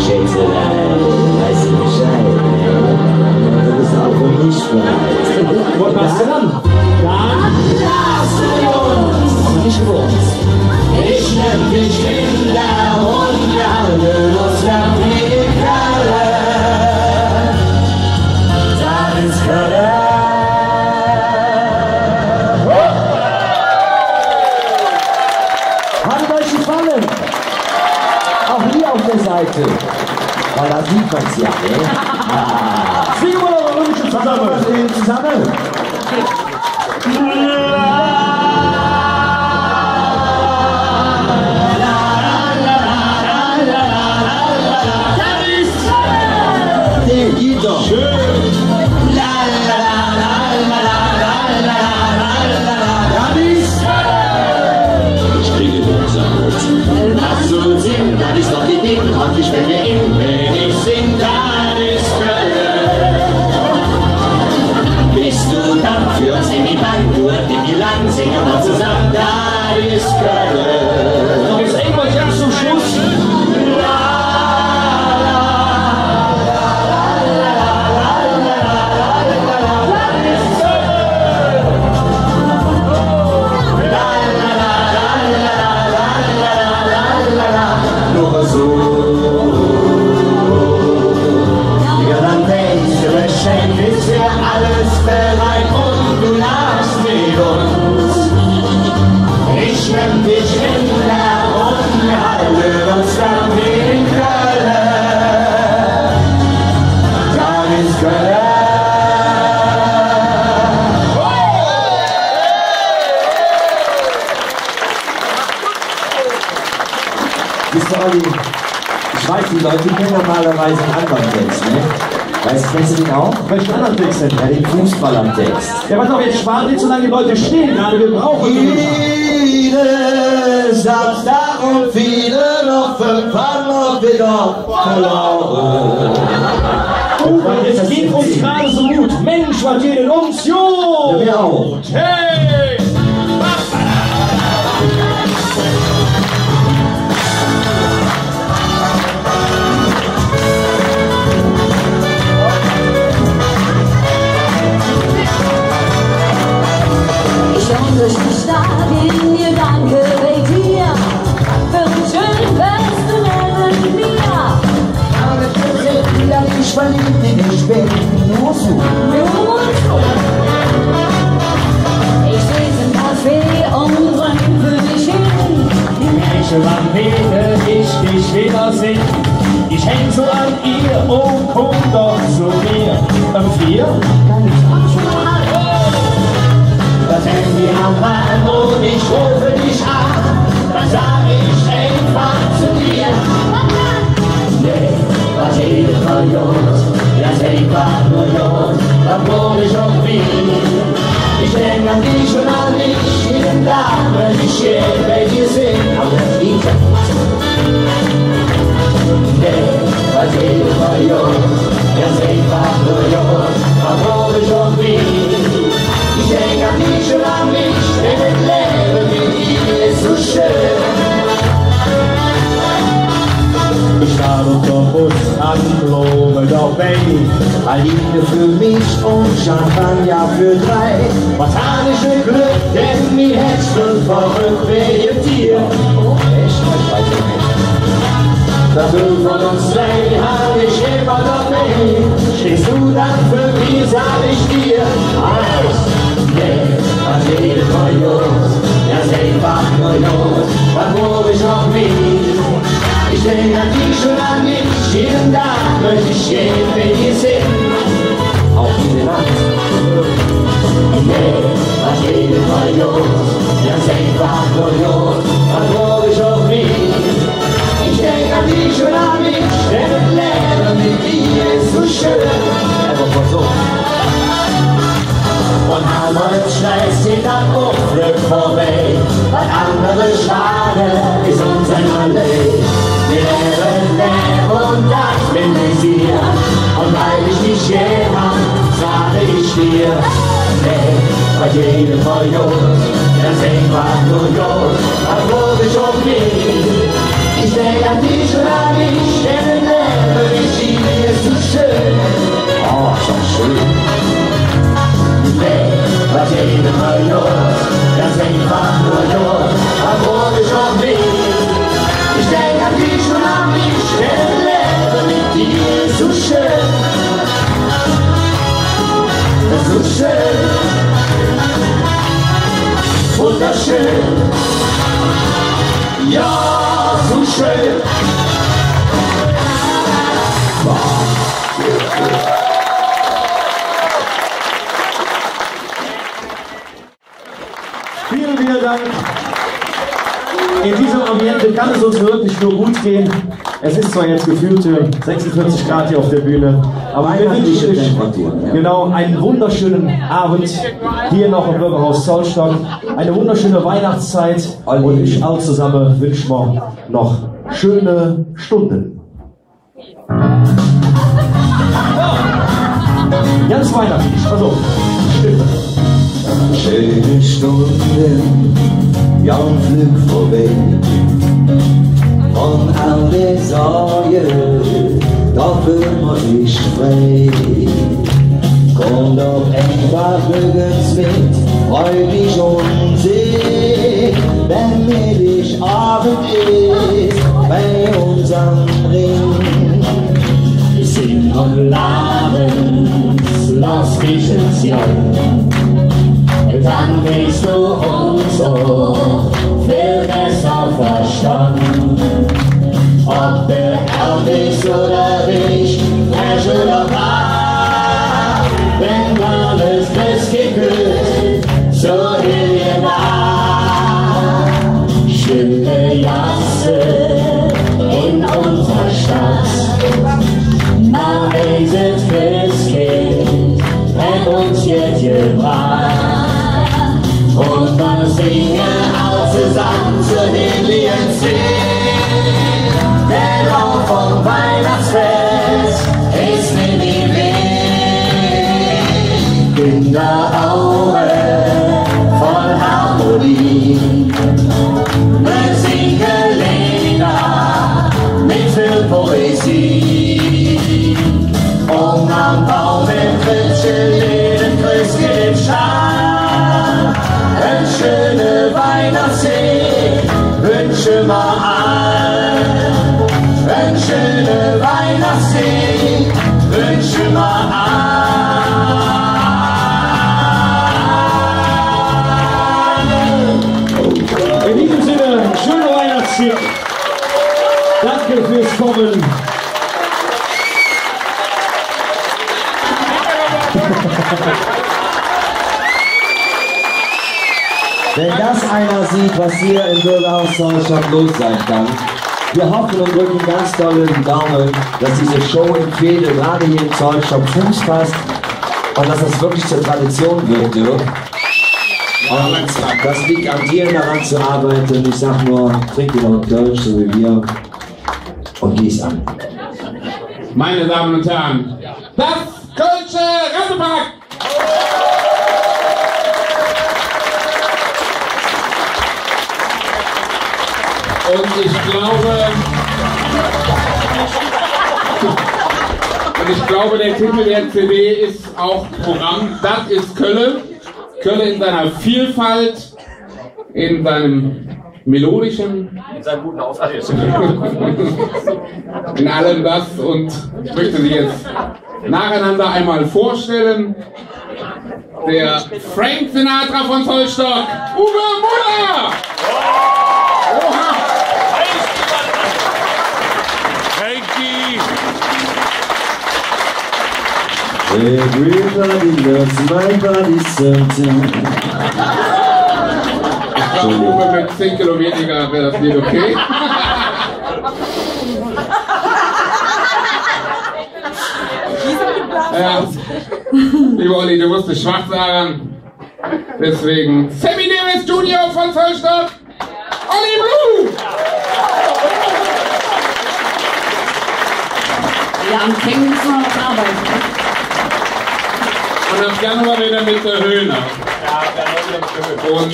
Schätzelein, weiß du Bescheid, ne? Du bes och för mich bereit. Wat machs do dann? Dann lachs de uns. Nit för uns. Ich nemm dich in de Arm un mer halde uns der Pedale. Dat es Kölle. Hat et üch gefallen? Auch hier auf der Seite. Weil da sieht man's ja, ne? Ah. Singe mer noch ens zusamme. Singe mer ens zusamme. Schön. Ich kriege Gänsehaut. Wat soll ich singe, dat es doch die Ding, wat ich will, wenn ich sing, dat es Kölle. Bes do dann för uns in die Bang, do hürt die Lang, singe mer zusamme, dat es Kölle. Noch ens eimol ganz zom Schluss. Wisst ihr, Olli, ich weiß, die Leute kennen normalerweise einen anderen Text, ne? Weißt, kennst du den auch? Welchen anderen Text denn? Ja, den Fußballer-Text. Ja, pass auf, jetzt spart nicht, solange die Leute stehen gerade. Wir brauchen die. Viele Samstag und viele noch fünf haben wir doch verloren. Es ging uns gerade so gut. Mensch, was geht denn uns? Jo! Ja, wir auch. Hey! Ich wandere stark in Gedanken bei dir. Wie schön wärst du neben mir. Ja, ich verlieb mich, ich bin nur so. Nur so. Ich sitz im Café und träum vor mich hin. Die Mädchen warten, bis ich dich wiederseh. Ich häng so an ihr, oh, komm doch zu mir. Um vier? Ganz genau. Das Handy am Arm und ich rufe dich an. Dann sag ich einfach zu dir: Nee, wat heet et för Jod? Dat es einfach nor Jod, dat bruch ich och nit. Ich denk an dich un an mich, jeden Dag, wenn ich hier bei dir sin. Ävver dat Leed. Nee, wat heet et för Jod? Dat es einfach nor Jod, dat bruch ich och nit. Ich denk an dich un an mich, denn dat Levve met dir es su schön. Ich war op der Bus an Blome dobei, Praline för mich un Champagner för drei. Wat han ich e Glöck, denn mi Hätz schloot verröck wäge dir. Ech? Ich weiß et nit. Dat Bild vun uns zwei han ich immer dobei. Stehst du dann für mich, sag ich dir. Alles. Nee, wat heet et för Jod? Dat es einfach nor Jod, dat bruch ich och nit. Ich denk an dich un an mich, jeden Dag möcht ich hier bei dir sin. Auch diese Nacht. Nee, wat heet et för Jod? Dat es einfach nor Jod, dat bruch ich och nit. Ich denk an dich un an mich, denn dat Levve met dir es su schön. Ävver versöch. Un all ming Stress, dat geiht och flöck vörbei. Wat andere schade, es uns einerlei. Mir levve, levve un dat bin ich dir. Un weil ich dich gään han, sag ich dir: Nee, wat heet et för Jod? Dat es einfach nor Jod, dat bruch ich och nit. Ich denk an dich un an mich, denn dat Levve met dir es su schön. Oh, is dat schön. Nee, wat heet et för Jod? Dat es einfach nor Jod, dat bruch ich och nit. Ich denk an dich un an mich, denn dat Levve met dir es su schön. Su schön. Wunderschön. Jo, su schön. Vielen, vielen Dank. In diesem Ambiente kann es uns wirklich nur gut gehen. Es ist zwar jetzt gefühlte sechsundvierzig Grad hier auf der Bühne, aber wir wünschen euch, genau, einen wunderschönen Abend hier noch im Bürgerhaus Zollstock, eine wunderschöne Weihnachtszeit und euch all zusammen wünschen wir noch schöne Stunden. Ganz weihnachtlich, also, stimmt. Schöne Stunde, jo, flöck vörbei. Vun all de Sorge, do föhl mer sich frei. Kumm doch einfach nirgends met, frei dich un seh, denn Heiligavend es bei uns am Rhing. Sing un laache, loss dich ins Jaul, dann kriss do uns och för Besser verstand. Ob der Erdweg oder Weg, Esch oder Brach, wenn alles Christkind küss, so will wir nach. Stille Gasse in unserer Stadt, na, dieses Christkind hät uns jet gebracht. Un mer singe all zesamme zo Hellige Zeet, der Lauf vum Weihnachtsfest es nit wigg. Kinderauge voll Harmonie, mer singe Leeder met vill Poesie. Ungerm Baum, em Krippche, leeve Christkind em Schall. En schöne Weihnachtszigg wünsche mer all. En schöne Weihnachtszigg wünsche mer all. In diesem Sinne, schöne Weihnachtszigg. Danke fürs Kommen. Wenn das einer sieht, was hier im Bürgerhaus Zollstock los sein kann. Wir hoffen und drücken ganz doll die Daumen, dass diese Show im Veedel, gerade hier in Zollstock, Fuß fasst und dass das wirklich zur Tradition wird, Dirk. Und das liegt an dir, daran zu arbeiten. Ich sag nur, trink wieder en Kölsch, so wie wir. Und gieß an. Meine Damen und Herren, das Kölsche Rattepack! Und ich glaube, und ich glaube, der Titel der C D ist auch Programm. Das ist Kölle. Kölle in seiner Vielfalt, in seinem melodischen, in seinem guten Auf-, also jetzt. In allem das. Und ich möchte Sie jetzt nacheinander einmal vorstellen. Der Frank Sinatra von Zollstock, Uwe Muller! Oha! Frankie! Everybody loves my body sometimes. Ich glaube, Uwe, mit zehn Kilo weniger wäre das Lied okay. Ja. Lieber Olli, du musst dich schwach sagen. Deswegen Sammy Davis Junior von Zollstock. Olli Blue! Ja, am Text müssen wir noch arbeiten. Und ab Januar wieder mit der Höhner. Ja, ab Januar wieder mit der Höhner. Und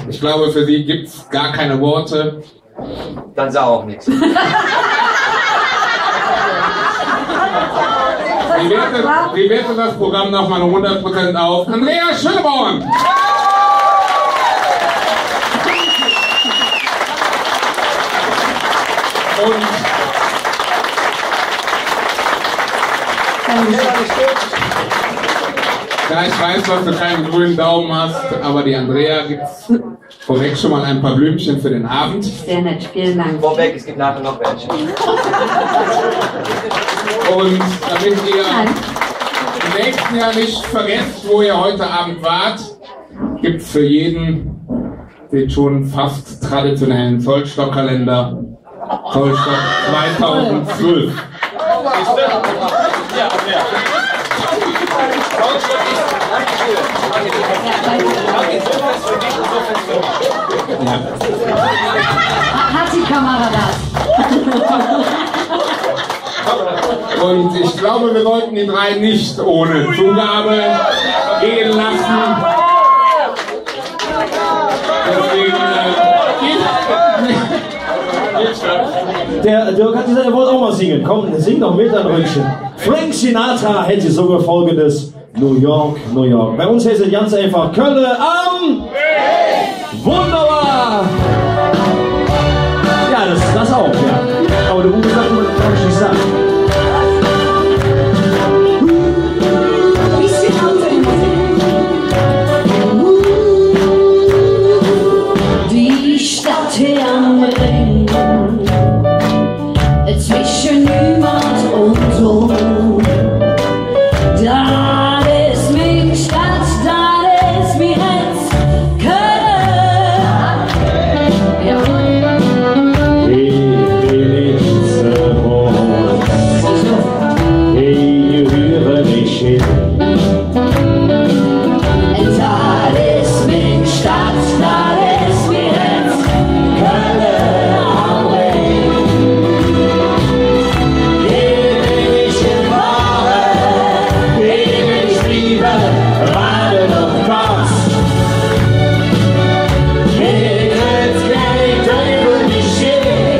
ich glaube, für sie gibt's gar keine Worte. Dann sag auch nix. Wir werten, wir werten das Programm noch mal hundert Prozent auf. Andrea Schönborn! Und ja, ich weiß, dass du keinen grünen Daumen hast, aber die Andrea gibt's vorweg schon mal ein paar Blümchen für den Abend. Sehr nett, vielen Dank. Vorweg, es gibt nachher noch welche. Und damit ihr im nächsten Jahr nicht vergesst, wo ihr heute Abend wart, gibt's für jeden den schon fast traditionellen Zollstock-Kalender. Zollstock zweitausendzwölf. Ja. Hat die Kamera das? Und ich glaube, wir sollten die drei nicht ohne Zugabe gehen lassen. Deswegen, äh, geht. Der Dirk hat gesagt, er wollte auch mal singen. Komm, sing doch mit, dann Röntgen. Frank Sinatra hätte sogar Folgendes: New York, New York. Bei uns heißt es ganz einfach Kölle am Wunderbar. Ja, das, das auch, ja. Aber der Uwe sagt immer, das kann ich nicht sagen. Bisschen lauter die Musik. Die Stadt Am Rhing, zwesche Nüümaat un Do. Dat es ming Stadt, dat es mi Hätz, Kölle am Rhing. He well ich ze Hus. Wieso? He gehüre ich hin. Dat es ming Stadt, dat es mi Hätz, Kölle am Rhing. He well ich gebore, he well ich blieve, wade noch Gott. He kritt kein Düüvel mich hee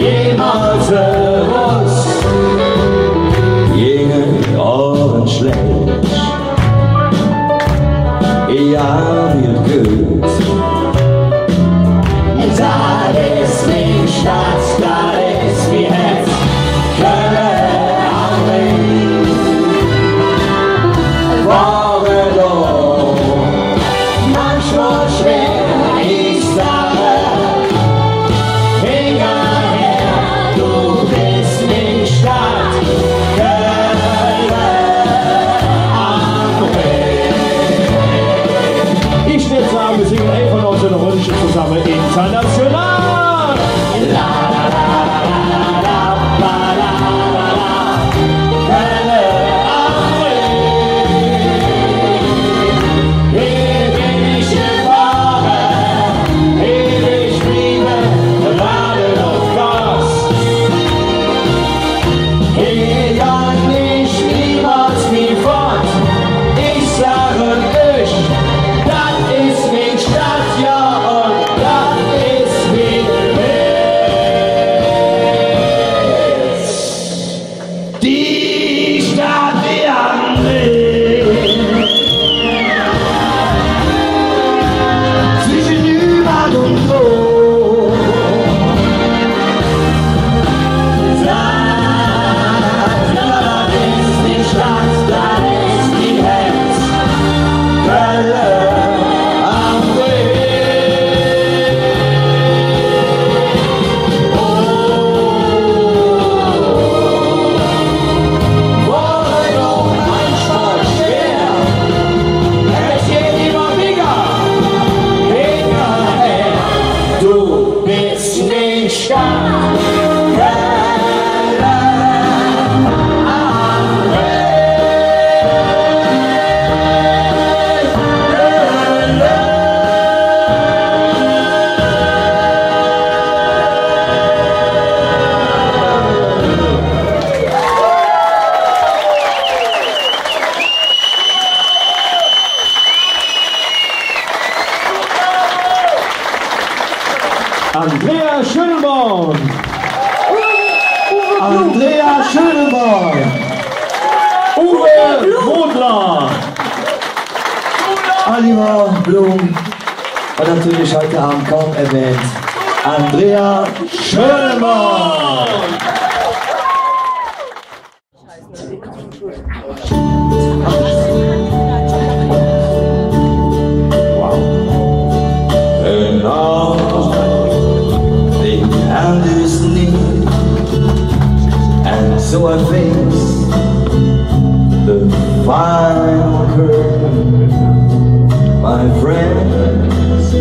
jemols erus. Ging et Ohren schlääch, jo, mir god. Dat es ming Stadt, dat es mi Hätz, Kölle am Rhing. Wor et doch manchmol schwer, ich sage hingerher, do bes ming Stadt, Kölle am Rhing. Ich würd sagen, wir singen einfach noch so eine Rundche zusammen international. He geiht nit niemols mih fott. Ich sage üch, dat es ming Stadt, jo, un dat es ming Hätz. Die Stadt, die an Rhing. Zwesche Nüümaat un Do. Dat, dat es ming Stadt, dat es mi Hätz, Kölle am Rhing. Oh, wor et doch manchmol schwer, et geiht immer wigger hingerher. Do bes ming Stadt, Kölle am Rhing. Andrea Schönborn. Andrea Schönborn. Uwe Modler. Oliver Blum. Un natörlich hügg Ovend kaum erwähnt, Andrea Schönborn. Wow. And now the end is near, and so I face the final curtain. My friends,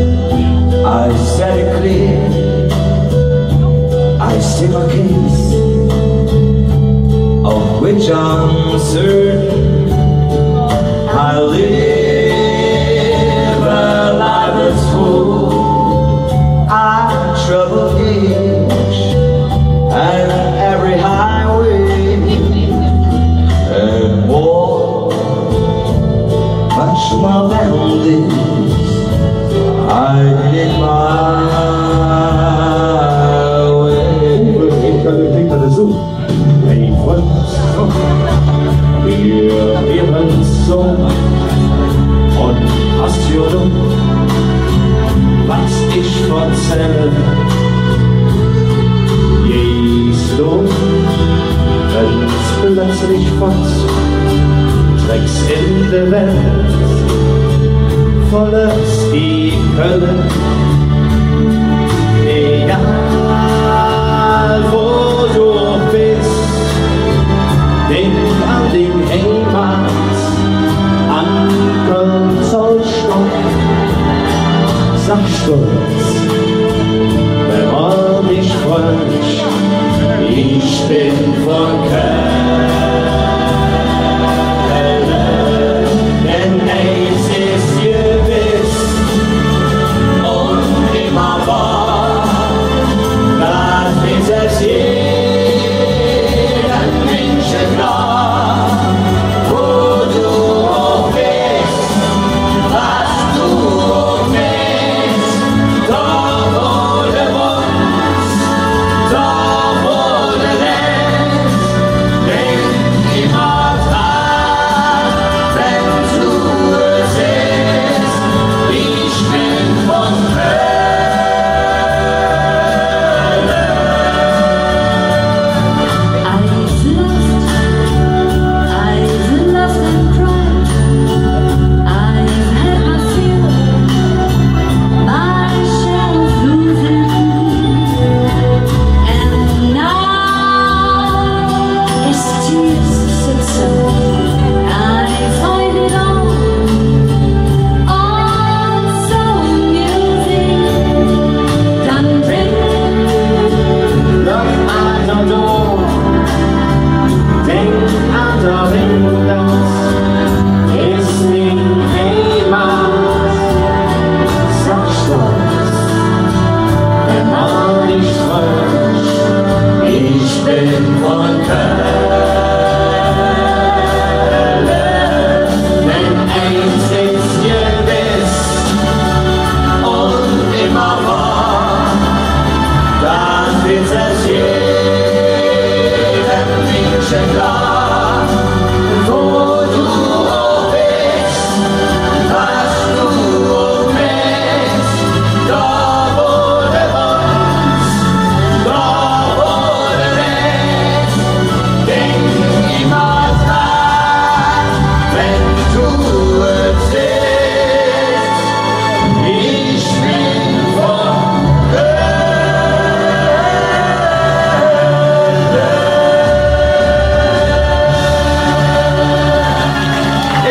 I said it clear. I state my case, of which I'm certain. I live a life that's full of trouble, each and every highway, and more, much more than this, I did my way. Hey, Fründ, mir wören su un hast jo do, wat ich verzäll, geiht su, wann plötzlich fott, trecks en de Welt, voll es die Kölle.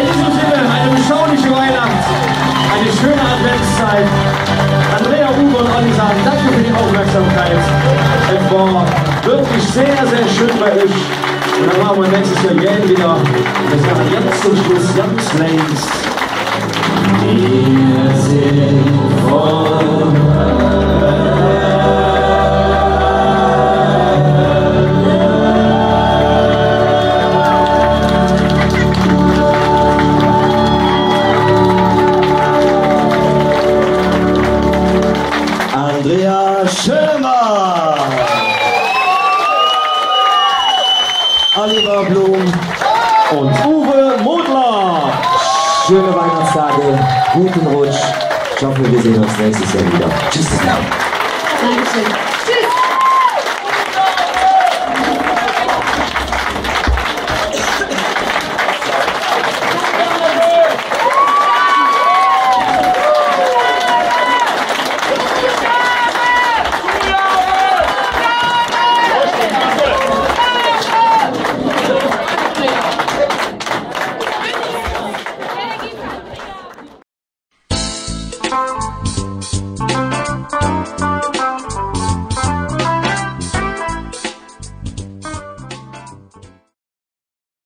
In diesem Sinne, eine beschauliche Weihnacht, eine schöne Adventszeit. Andrea, Uwe und Olli sagen danke für die Aufmerksamkeit. Es war wirklich sehr, sehr schön bei euch. Und dann machen wir nächstes Jahr gerne wieder. Wir sagen ganz zum Schluss, ganz längst. Andrea Schönemann. Oliver Blum und Uwe Modler. Schöne Weihnachtstage, guten Rutsch. Ich hoffe, wir sehen uns nächstes Jahr wieder. Tschüss zusammen. Dankeschön. Tschüss.